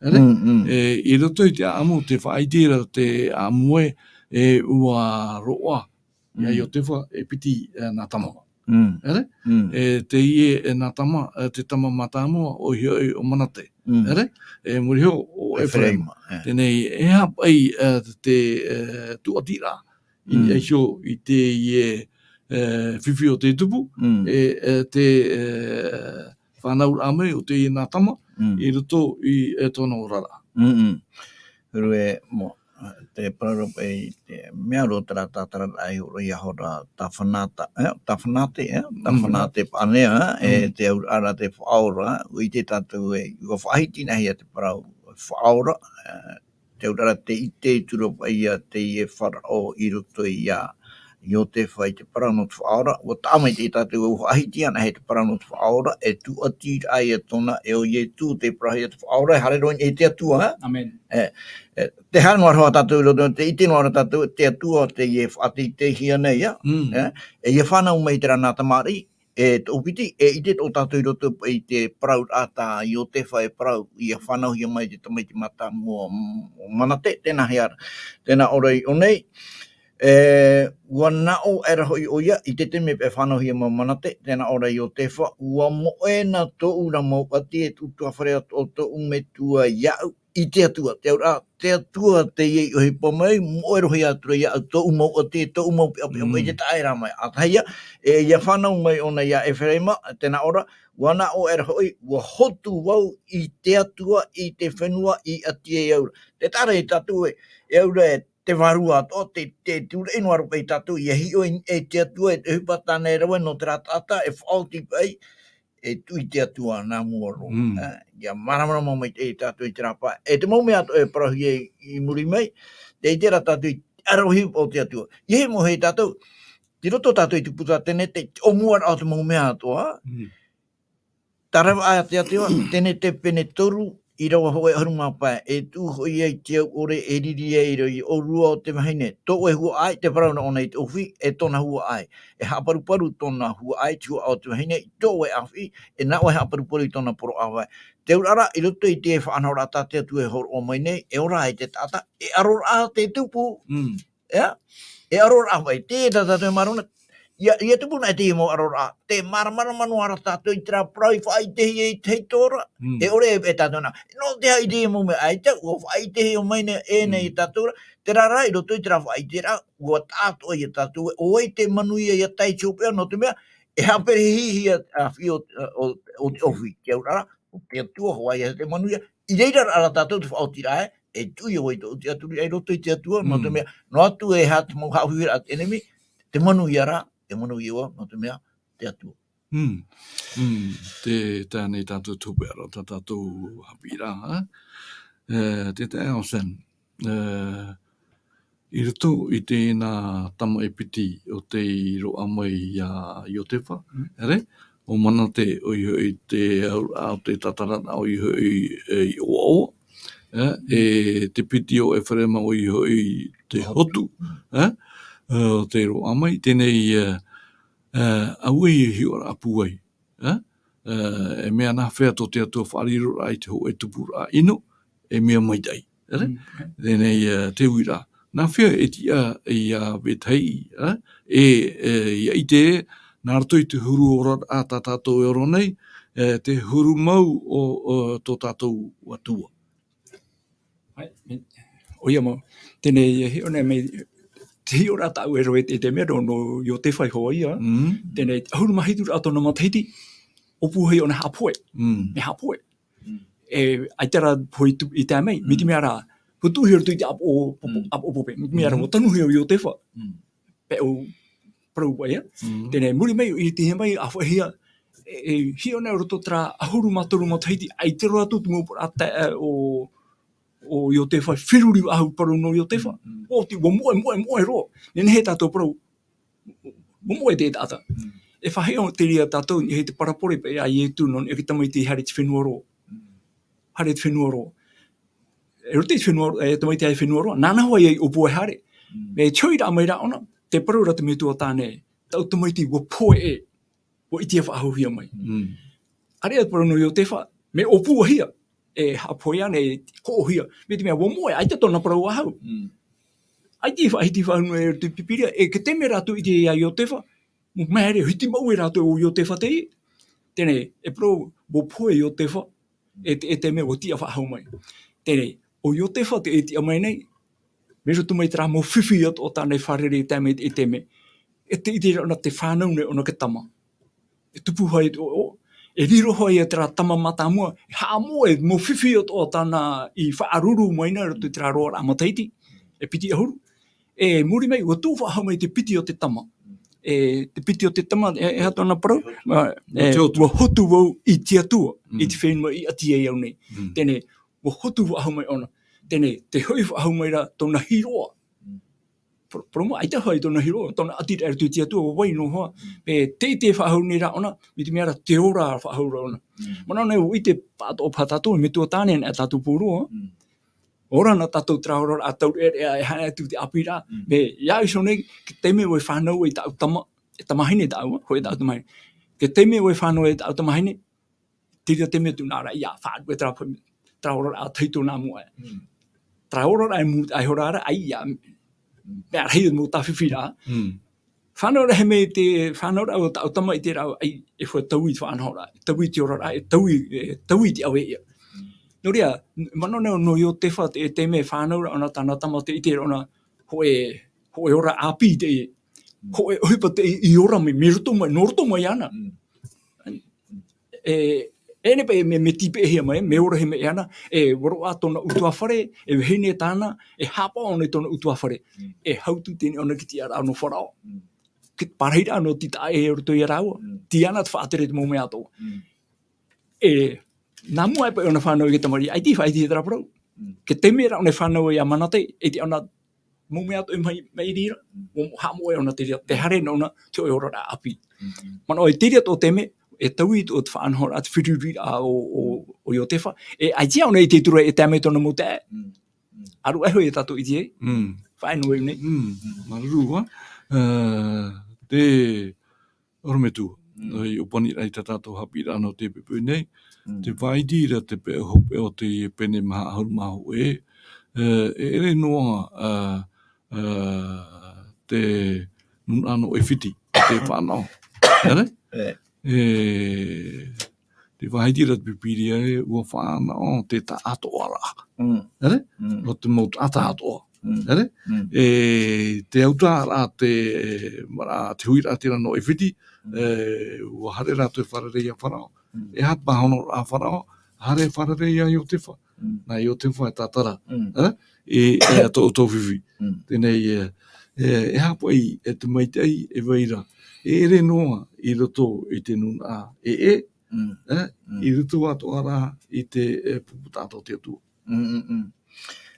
ʻEre? Mm, mm. E, i roto i te ʻaʻamu, te faʻahiti ra te ʻaʻamu ē, e, ʻua roaʻa ia, mm, Iotefa e piti, e, nā tama. Mm. ʻEre? Mm. E, teie, e, nā tama, e, te tama mātāmua ʻoia hoʻi ʻo Manate. Mm. ʻEre? E, muri iho ʻo Eferaima. Eferaima, e. Tēnei, e aha paʻi, e, te, e, tūʻatiraʻa i, mm, niʻa iho i teie, e, fifi o te tupu, mm, e, e, te, e, fānauraʻa mai o teie nā tama, mm, i roto i, e, tōna oraraʻa. Mm, mm. Huru e, mō, te parau ra paʻi, te mea roa terā tātararaʻa i horo ia hora Tafanata, e, Tafanate, e, mm, Tafanate Paʻanea, e, mm, te auraʻa ra te Faʻaora, ʻua ʻite tātou ē, ʻua faʻahitihia te parau Faʻaora, e, te auraʻa ra te ʻite i tua ra paʻi ia teie Faraō i roto ia Iotefa i te parau nō te Faʻaora, ʻua taʻa mai te tātou ʻua faʻahiti anaʻe te parau nō te Faʻaora, e tūʻati ra ia tōna, e ʻo Ietu te parau ia te Faʻaora, e haere roa i te Atua, e? Amen. E, e, te haere noa ra tātou i roto, te ʻite noa ra tātou, te Atua teie e faʻateiteihia nei, ia? Mm. E, e ia fānau mai terā nā tamariʻi, e toʻopiti, e ʻite tō tātou i roto i te parauraʻa tā Iotefa e parau, ʻia fānauhia mai te tamaiti mātāmua o Manate, tēnā hea ra, tēnā ʻō ra i ʻō nei, e, ʻua naʻo aʻera hoʻi ʻoia, i te taime e fānauhia mai Manate, tēnā ʻō ra Iotefa, ʻua moʻe na tōʻu ra mau ʻati e te ʻutuāfare atoʻa o tōʻu metua iāʻu, i te Atua, te auraʻa, te Atua teie i ʻohipa mai, moʻe roa hia atu ra iāʻu tōʻu mau ʻati, tōʻu mau peʻapeʻa mai, mm, te taʻa e rā mai. ʻA tahi ā, e, ʻia fānau mai ʻōna ia Eferaima, tēnā ʻō ra, ʻua naʻo aʻera hoʻi, ʻua hotu vau i te Atua, i te fenua i ʻati ai au ra. Te taʻa ra ia tātou ē, e au ra e te vārua atoʻa, te, te tūraʻi noa ra paʻi tātou, ʻia hiʻo i, i te Atua, e te ʻohipa tāna e rave nō terā taʻata, e faʻaoti paʻi, e tuʻu i te Atua nā mua roa. Mm. E, ʻia māramarama mai te, tātou i terā pae. E te mau mea atoʻa e parauhia i, i muri mai, tē ʻite ra tātou i te ʻaravihi o te Atua. ʻIa hiʻo mai hoʻi tātou, i roto tātou i te puta Tenete, te ʻōmuaraʻa o te mau mea atoʻa. Mm. Tārava ā te Atua, Tenete pene toru, ʻīrava hōʻē ʻahuru mā pae, e tuʻu hoʻi ai te au ʻore, e riri ai ra i ʻōrua o te vahine, tō ʻoe huaʻai, te parau nā ʻōna i te ʻōfī, e tōna huaʻai. E haʻaparuparu tōna huaʻai, te huaʻai o te vahine, i tō ʻoe ʻāfiʻi, e nā ʻoe haʻaparuparu i tōna poro ʻāvae. Te auraʻa ra, i roto i te faʻanahoraʻa tā te Atua e hōroʻa mai nei, e ora ai te taʻata, e ʻaroraʻa te tupu. Mm. ʻEa? E ʻaroraʻa vai, te tā tātou e mārona, ʻia, ʻia tupu na e te mau ʻaroraʻa, tē māramarama noa ra tātou i terā parau i faʻaʻitehia i te hītoria, mm, e ʻore e, e tātou na, nō te aha i te mau mea ʻaita, ʻua faʻaʻitehia mai nei, e nei, mm, i tātou ra, terā rā, i roto i terā faʻaʻiteraʻa, ʻua taʻatoʻa ia tātou, ʻo vai te manuia ʻia tae i te hopeʻa, nō te mea, e haʻaperehihia te ʻāfiʻi o, o, o te ʻōfī, te auraʻa ra, ʻo te Atua hoʻi ia te manuia, i reira ra tātou te faʻaotiraʻa, e, e tuʻu ʻoe i tō ʻoe tiʻaturi, i roto i te Atua, nō te mea, noa atu e aha te mau haʻahuiraʻa a te ʻenemi, te manuia rā, e manuia ʻoe, nō te mea, te Atua. Mm. Mm. Te, teie nei tātou te hopeʻa ra, tā tātou haʻapiʻiraʻa, ā? E, te taeaʻe Olsen, e, i roto i tēnā tama e piti o tei roaʻa mai ia Iotefa, ʻere? ʻO Manate, ʻoia hoʻi te auraʻa o te tātararaʻa, ʻoia hoʻi, e, i ʻoaʻoa, e, e te piti o Efereima, ʻoia hoʻi te hotu, e, e, o tei roaʻa mai, teie nei, e, e, auē e hiʻoraʻa pūai, e, e, e mea nāfea tō te Atua faʻariroraʻa i te hōʻē tupuraʻa ʻino, e mea maitaʻi, ʻere? Mm. Teie nei, e, te uiraʻa. Nāfea e tiʻa ia vetahi, e, e, ia ʻite, nā roto i te huru oraraʻa tā tātou e ora nei, e, te huru mau o, o tō tātou Atua. ʻAe, e, ʻoia mau. Teie nei, e hiʻo nei mai, te hiʻoraʻa tāʻu e rave i te, te mea nō, nō Iotefa iho ā. Mm. Teie nei, ʻahuru mā hitu rā tōna matahiti, ʻōpū hoʻi ʻōna haʻapohe. Mm. Mea haʻapohe. Mm. E, ʻaita rā pohe i tu-, i tae mai, mai te mea rā, ʻua tuʻuhia i roto i te ʻāpoʻo, ʻāpoʻo, Mm. ʻāpoʻo pope. Mai te mea rā, Mm. ʻua tanuhia ʻo Iotefa. Mm. Pea ʻua parau paʻi, ā? Mm. Teie nei, muri mai, i te hea mai, ʻa faʻahia, e, e, hiʻo nei roto terā ʻahuru mā toru matahiti, ʻaita roa atu te mau parau tae, e, o, o Iotefa, feruri faʻahou parau nō Iotefa. Mm. ʻO te, ʻua moʻe, moʻe, moʻe roa. Nehenehe tātou parau, ʻua moʻe te taʻata. Mm. E faʻahiʻo te reira tātou, i te parabole paʻi a Ietu nō niʻa i te tamaiti haere i te fenua roa. Mm. Haere i te fenua roa. E roto i te fenua, e tamaiti haere i te fenua roa. Nāna hoʻi ia i ʻōpū e haere. Mm. Mai te hoʻiraʻa mai rā ʻōna, tē parau ra te metua tāne, tāʻu tamaiti ʻua pohe ē, ʻua ʻitea faʻahouhia mai. Mm. ʻĀreʻa te parau nō Iotefa, mea ʻōpūhia, e haʻapohe ānei, e hoʻohia. Mai te mea, ʻua moʻe, ʻaita tōna parau faʻahou. Mm. ʻAita i faʻahiti faʻahou noa i roto i te Pīpīria, e, ke taime rātou i ʻite ia Iotefa, mau mea here, hiti mau e rātou ʻo Iotefa teie. Teie nei, e parau, ʻua pohe Iotefa, e te, e te mea ʻua tiʻa faʻahou mai. Teie nei, ʻo Iotefa tē tiʻa mai nei, mai roto mai terā mau fifi atoʻa tāna e fārerei i tae mai i te, i te mea. E te, i te reira ʻōna tē fānau nei ʻōna i te tama. E tupu hoʻi te ʻoʻoʻo, e riro hoʻi ia terā tama mātāmua, e haʻamoʻe mau fifi atoʻa tāna i faʻaruru mai nei i roto i terā roaraʻa matahiti, e piti ʻahuru. E muri mai, ʻua tuʻu faʻahou mai te piti o te tama. E, te piti o te tama, e, e aha tōna parau? Ā, e, Te hotu. ʻUa hotu vau i te Atua, Mm. i te fenua i ʻati ai au nei. Mm. Teie nei, ʻua hotu faʻahou mai ʻōna. Teie nei, tē hoʻi faʻahou mai ra tōna hiroʻa. Mm. Par-, parau mau, ʻaita hoʻi tōna hiroʻa, tōna ʻati ra i roto i te Atua, ʻua vai noa hoʻi. Mm. Pe tē ʻite faʻahou nei ra ʻōna, mai te mea rā tē ora faʻahou ra ʻōna. Mm. Manaʻo nei, ʻua ʻite pātoʻo paha tātou, metua tāne, nā tātou pauroa. Mm. Ora na tātou terā oraraʻa taureʻareʻa e haere atu i te ʻāpī ra. Mm. Mea, ʻia iho nei, te taime ʻoe e fānau ai tāʻu tama, e tamahine tāʻu, hōʻē tāʻu tamahine. Te taime ʻoe e fānau ai tāʻu tamahine, te reira te mea tū nā ra ia, faʻaruʻe terā, terā oraraʻa tahito nā mua. Mm. Terā oraraʻa e mūtaʻa iho ra, ʻaita, Mm. mea rahi mau tāfifi ra. Mm. Fānau ra mai te, fānau ra ʻo tāʻu tama i te rā, ʻaita, e faʻataui te faʻanahoraʻa, e taui te oraraʻa, e taui, e taui te ʻave ia. Nō reira, manaʻo nei nō Iotefa te, te mea fānau ra ʻōna tāna tama tē ʻite ra ʻōna hōʻē, hōʻē ora ʻāpī teie, Mm. hōʻē ʻohipa teie i ora mai, mai roto mai, nō roto mai iāna. Mm. E, e nehenehe paʻi mea, mea tīpeʻahia mai, mea ora hia mai iāna, e, ʻua roaʻa tōna ʻutuāfare, e vahine tāna, e haʻapaʻo ʻōna i tōna ʻutuāfare. Mm. E hautū teie nei ʻōna i te tiʻaraʻa nō Farao. Mm. Te pārahiraʻa nō te taʻa ʻē i roto ia rāua. Mm. Tiʻa na te faʻatere i te mau mea atoʻa. Mm. E, nā mua aʻe paʻi ʻōna fānau i te tamariʻi, ʻaita i faʻahiti terā parau. Mm. Te taime ra ʻōna e fānau ai ia Manate, e te ʻōna mau mea atoʻa i maʻiri ra, Mm. ʻua haʻamoʻe ʻōna te reira, tē haere na ʻōna, te hōʻē oraraʻa ʻāpī. Mm, mm. Manaʻo e te reira atoʻa te mea, e taui atoʻa te faʻanahoraʻa, te feruriraʻa o, o, o Iotefa, e ʻaita ʻōna i te tura e tae mai tōna mau taeaʻe. Mm, mm. ʻĀreʻa hoʻi e tātou i ʻite ai. Mm. Faʻaea noa vau nei. Mm. Mm. Māuruuru ā. Ā, te ʻorometua, Mm. i ʻōpaniraʻa i tā tātou haʻapiʻiraʻa nō teie poʻipoʻi nei, Mm. tē faʻaʻite ra te peʻe hopeʻa o te pene maha ʻahuru mā hōʻē, ā, e ʻere noa, ā, ā, te nūnaʻa nō ʻAifiti, te fānaʻo. ʻEre? E. E, tē faʻaʻite ra te Pīpīria ē, ʻua fānaʻo te taʻatoʻaraʻa. Mm. ʻEre? Mm. Nō te mau taʻata atoʻa. Mm. ʻEre? Mm. E, te autaʻaraʻa, te, maraʻa, te huiraʻatira nō ʻAifiti, Mm. e, ʻua haere rātou e fārerei ia Farao. Mm. E aha te pāhonoraʻa a Farao, Haere e fārerei iā Iotefa. Mm. Nā Iotefa e tātara, Mm. eh, e, e a tō, tō fifi. Mm. Teie nei, e, e, e haʻapaʻo i te maitaʻi, e vai ra. E ʻere noa i roto i te nūnaʻa, e, e, Mm. eh, Mm. i roto atoʻa rā i te, e, pupu taʻata o te Atua. Mm, mm, mm.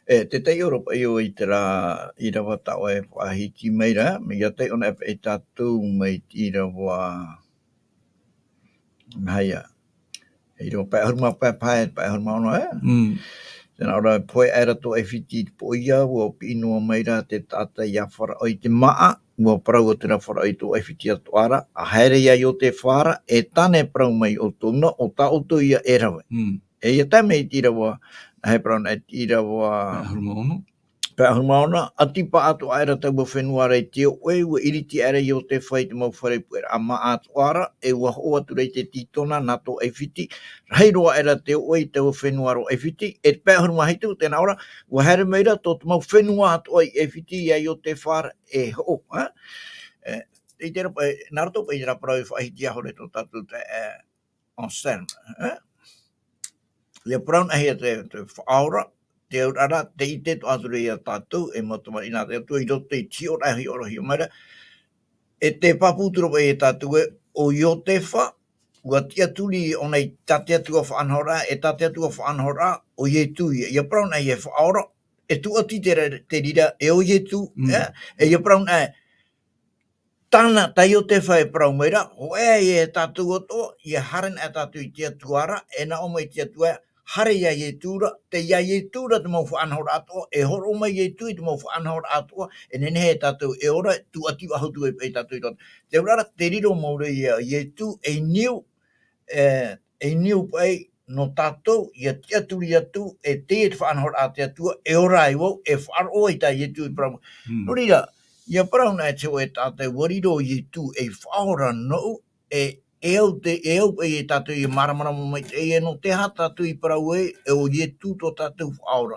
E, te taiʻo ra paʻi ʻoe i terā ʻīrava tā ʻoe e faʻahiti mai ra, mea taiʻo na e paʻi tātou mai te ʻīrava, mea hea, ʻīrava pae ʻahuru mā pae, pae, pae ʻahuru mā ono, e? Mm. Tē nā ʻō ra, pohe aʻera tō ʻAifiti i te poʻia, ʻua piʻi noa mai ra te taʻata iā Farao i te māʻa, ʻua parau atu ra Farao i tō ʻAifiti atoʻa ra, ʻa haere iā Iotefa ra, e tāna e parau mai ʻoutou na, ʻo tā ʻoutou ia e rave. Mm. E ia tae mai te ʻīrava, nā hea e parau na, e te ʻīrava Pae ʻahuru mā ono. Pae ʻahuru mā ono, ʻati paʻatoʻa aʻera taua fenua ra i te oʻe, ʻua ʻiriti aʻera Iotefa i te mau fare puʻeraʻa māʻa atoʻa ra, e ʻua hoʻo atu ra i te tītona nā tō ʻAifiti, rahi roa aʻera te oʻe i taua fenua ra ʻo ʻAifiti, e te pae ʻahuru mā hitu, tē nā ʻō ra, ʻua haere mai ra tō te mau fenua atoʻa i ʻAifiti iā Iotefa ra e hoʻo, ā? E, i te repa, e, nā roto paʻi i terā parau e faʻahiti iho ra tō tātou te, e, Anselme, e? ʻIa parau na hia te, te faʻaora, te auraʻa ra, tē ʻite atoʻa ra ia tātou, e mau tamariʻi nā te Atua, i roto i te hiʻoraʻa, hiʻoraʻa, hiʻo mai ra. E tē pāpū atu ra paʻi ia tātou ē, ʻo Iotefa, ʻua tiʻaturi ʻōna i tā te Atua faʻanahoraʻa, e tā te Atua faʻanahoraʻa, ʻo Ietu ia. ʻIa parau na hia e faʻaora, e tūʻati te ra-, te reira, e ʻo Ietu, Mm. e? E ʻia parau na, tāna, tā Iotefa e parau mai ra, hōʻē ia e tātou atoʻa, ʻia haere na e tātou i te Atua ra, e nā ʻō mai te Atua, haere iā Ietu ra, tei iā Ietu ra te mau faʻanahoraʻa atoʻa, e hōroʻa mai Ietu i te mau faʻanahoraʻa atoʻa, e nehenehe e tātou e ora, tūʻati faʻahou atu ai paʻi tātou i roto. Te auraʻa ra, tē riro mau ra ia Ietu ei niu, e, ei niu paʻi nō tātou, ʻia tiʻaturi atu, e teie te faʻanahoraʻa a te Atua, e ora ai vau, e faʻaroʻo ai tā Ietu i parau. Hmm. Nō reira, ʻia parau na e te hōʻē taʻata, ʻua riro Ietu ei faʻaora nōʻu, e, e au te, e au paʻi e tātou ʻia māramarama mai te, e nō te aha tātou i parau ē, e ʻo Ietu tō tātou faʻaora.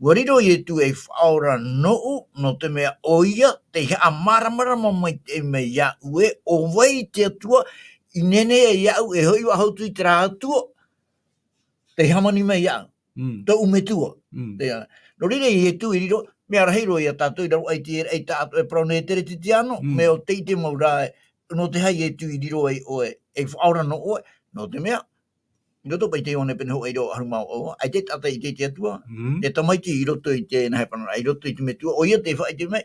ʻUa riro Ietu ei faʻaora nōʻu, nō te mea ʻoia, tei haʻamāramarama mai te, mai iāʻu ē, ʻo vai te Atua, i nehenehe ai iāʻu e hoʻi faʻahou atu i terā Atua, tei hāmani mai iāʻu, Mm. tōʻu Metua. Mm. Tei, nō reira, Ietu i riro, mea rahi roa ia tātou i raro aʻe i te, i tā atoʻa e parau nei e Teretitiano, Mm. mea ʻo tē ʻite mau ra, nō te aha Ietu i riro ai ʻoe, ei faʻaora nō ʻoe, nō te mea, i roto paʻi i te Ioane pene hōʻē ʻīrava ʻahuru mā vaʻu, ʻaita e taʻata i ʻite i te Atua, Mm. e tamaiti i roto i te, nā hea e parau na, i roto i te Metua, ʻoia tei faʻaʻite mai.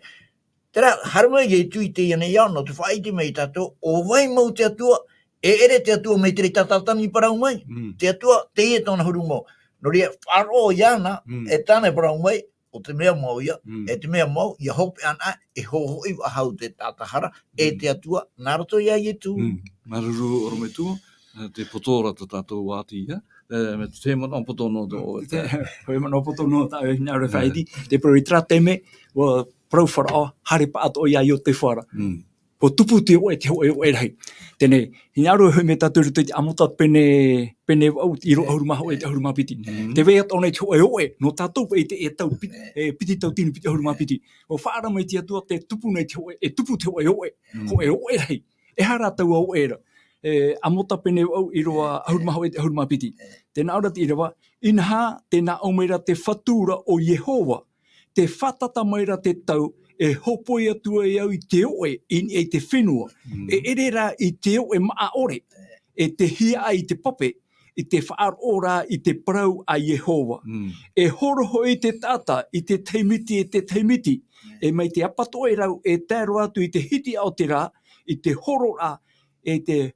Terā, haere mai Ietu i teie nei ao, nō te faʻaʻite mai ia tātou, ʻo vai mau te Atua, e ʻere te Atua mai te reira tātani i parau mai. Mm. Te Atua, teie tōna huru mau. Nō reira, faʻaroʻo iāna, Mm. e tāna e parau mai, ʻo te mea mau ia, Mm. e te mea mau, ʻia hopeʻa na, e hōhoʻi faʻahou te taʻata hara, e Mm. te Atua, nā roto iā Ietu. Mm. Māuruuru ʻorometua, e, tē poto ra tā tātou ʻati ia, e, mea te manaʻo poto noa tō, Te, te manaʻo poto noa tā ʻoe i hinaʻaro e Mm. faʻaʻite, te parau i terā taime, ʻua parau Farao, haere paʻatoʻa iā Iotefa ra. Mm. ʻUa tupu te oʻe, te hōʻē oʻe rahi. Teie nei, hinaʻaro e hoʻi mai tātou i roto i te Amota pene, pene vaʻu, ʻīrava ʻahuru mā hōʻē, te ʻahuru mā piti. Mm. Tē vai atoʻa nei te hōʻē oʻe, nō tātou paʻi i teie tau piti, e, piti tau tini, piti ʻahuru mā piti. ʻUa faʻaara mai te Atua, tē tupu nei te hōʻē, e tupu te hōʻē oʻe, Mm. hōʻē oʻe rahi. E aha rā taua oʻe ra? E, Amota pene vaʻu, ʻīrava ʻahuru mā hōʻē, te ʻahuru mā piti. Tē nā ʻō ra te ʻīrava, inaha, tē nā ʻō mai ra te Fatu ra ʻo Iehova, tē fātata mai ra te tau, e hōpoi atu ai au i te oʻe, i niʻa i te fenua. Mm. E ʻere rā i te oʻe māʻa ʻore, e te hiaʻai i te pape, i te faʻaroʻo rā i te parau a Iehova. Mm. E horo hoʻi te taʻata i te tahi miti, e te tahi miti, Mm. e mai te apatoʻerau e tae roa atu i te hitiʻa o te rā, i te hororaʻa, e te,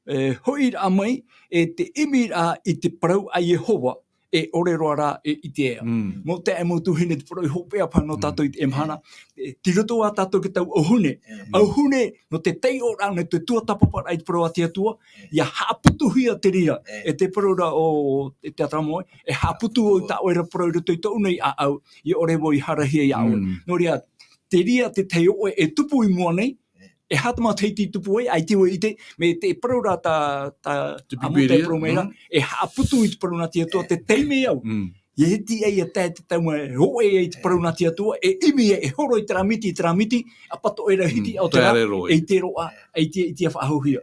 e, hoʻiraʻa mai, e te ʻimiraʻa i te parau a Iehova, e ʻore roa rā e ʻite au. Mm. Mau taeaʻe, mau tuahine, te parau i hopeʻa paha nō Mm. tātou i teie mahana. E, tei roto ā tātou i te tau ʻauhune. Mm. ʻAuhune, nō te taiʻoraʻa, nō te tuatāpaparaʻa i te parau a te Atua, Mm. ʻia haʻaputuhia te reira. Mm. E te parau ra ʻo te, te ʻātamoe, e haʻaputu vau i tā ʻoe ra parau i roto i tōʻu nei ʻāʻau, ʻia ʻore vau i harahia iā ʻoe. Mm. Nō reira, te reira te tahi oʻe e tupu i mua nei, Mm. e aha te matahiti i tupu ai, ʻaita vau e ʻite, mai te parau ra tā, tā Te Amota e Pīpīria, parau mai ra, mm. e haʻaputu i te parau nā te Atua, te taime au. Mm. ʻIa iti ai, ʻia tae te taime oʻe ai te parau nā te Atua, e ʻimi ai, e horo i terā miti, i terā miti, apatoʻerau, Mm. hitiʻa o te rā, Tae roa. e ʻite roa, e ʻite, ʻite faʻahouhia.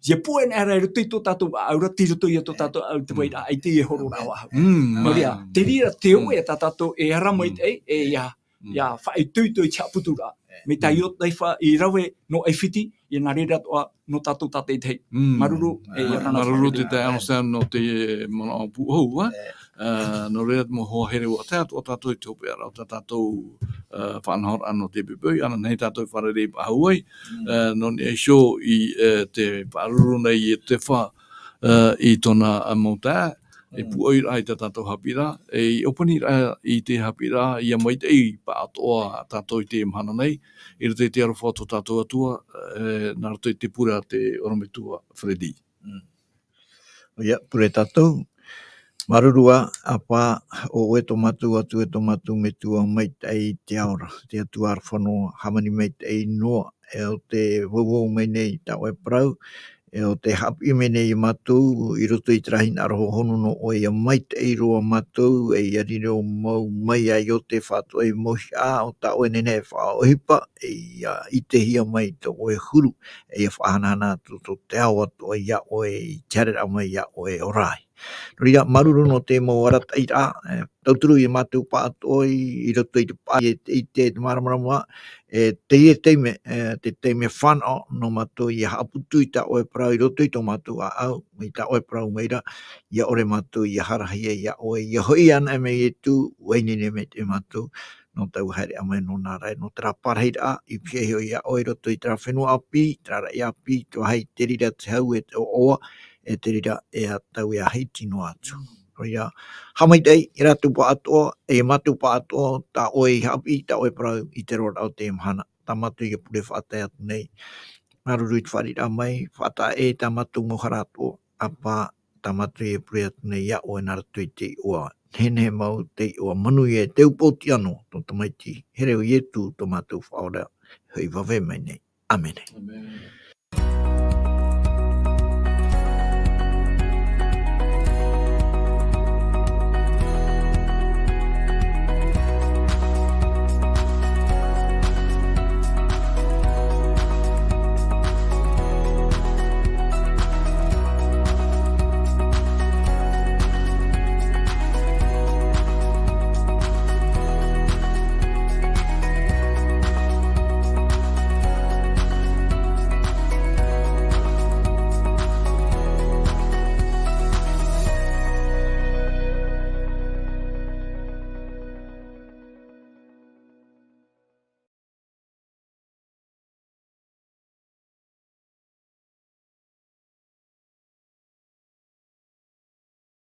Ia pūai ana ra i roto i tō tātou ʻāʻau ra, tei roto ia tō tātou ʻāʻau te vairaʻa, ʻaita e horo ra vau. Mm, Nō reira, mai. Te reira te oe tā tātou e ara mai Mm. te ai, e ia, Mm. ia faʻaitoito i te haʻaputuraʻa. Mai tā Mm. Iosepha i rave nō ʻAifiti, ia nā reira atoʻa nō tātou tātaʻitahi. Mm. Māuruuru, e ia Ma-, rana māuruuru faʻaruruhia. Te taeaʻe Anselme nō te manaʻo pūʻohu, ā. Eh. Ā, nō reira te mau hoa here ua tae atoʻa tātou i te hopeʻaraʻa o tā tātou, ā, faʻanahoraʻa nō te poipoi, ānānahi tātou e fārerei faʻahou ai, Mm. ā, nō niʻa iho i, ā, te faʻaruru nei e Iosepha, ā, i tōna, ā, mau taeaʻe, e Mm. pūʻoiraʻa i tā tātou haʻapiʻiraʻa, e i ʻōpaniraʻa i te haʻapiʻiraʻa, ʻia maitaʻi pāʻātoʻa tātou i teie mahana nei, i roto i te aroha o tō tātou Atua, ā, nā roto i te pure a te ʻorometua Freddy. Mm. ʻOia, pure tātou. Māuruuru ā, ʻĀpā, ʻo ʻoe tō mātou Atua, tō mātou Metua maitaʻi i te ao ra, te Atua aroha noa, hāmani maitaʻi noa, e ʻo tē vauvau mai nei tā ʻoe parau, e ʻo tē haʻapiʻi mai nei ia mātou, i roto i terā hinaʻaro hohonu nō ʻoe, ʻia maitaʻi roa mātou, e ʻia riro mau mai ia Iosepha atoʻa i mauhaʻa, ʻo tā ʻoe nei nei e faʻaʻohipa, e ʻia ʻitehia mai tō ʻoe huru, e ʻia faʻahanahana atu tō te ao atoʻa ia ʻoe i te haereraʻa mai ia ʻoe e ora ai. Nō reira, māuruuru nō te mau arataʻiraʻa, e, tauturu ia mātou pāʻātoʻa i, i roto i te paʻari e te, i te, te māramarama, e, teie taime, e, te taime fānaʻo nō mātou ʻia haʻaputu i tā ʻoe parau i roto i tō mātou ʻāʻau, i tā ʻoe parau mai ra, ʻia ʻore mātou ʻia hārahia ia ʻoe, ʻia hoʻi anaʻe mai Ietu, ʻua ineine mai te mātou, nō taua haereʻa mai nōna ra, nō terā parahiraʻa, i pihaʻi iho ia ʻoe i roto i terā fenua ʻāpī, terā raʻi ʻāpī, te vāhi te reira te hau e te ʻoaʻoa, e te reira e ʻatau e ʻāhiti noa atu. Nō reira, haʻamaitaʻi, ia rātou pāʻātoʻa, e mātou pāʻātoʻa, tā ʻoe i haʻapiʻi, tā ʻoe parau, i te roaraʻa o teie mahana, tā mātou ia pure faʻatae atu nei. Māuruuru i te fāriʻiraʻa mai, faʻataʻa ē tā mātou mau hara atoʻa, ʻĀpā, tā mātou ia pure atu nei ia ʻoe nā roto i te iʻoa nehenehe mau, te iʻoa manuia, te upootiʻa nō tō tamaiti here ʻo Ietu tō mātou Faʻaora, hoʻi vave mai nei. ʻĀmene. ʻĀmene.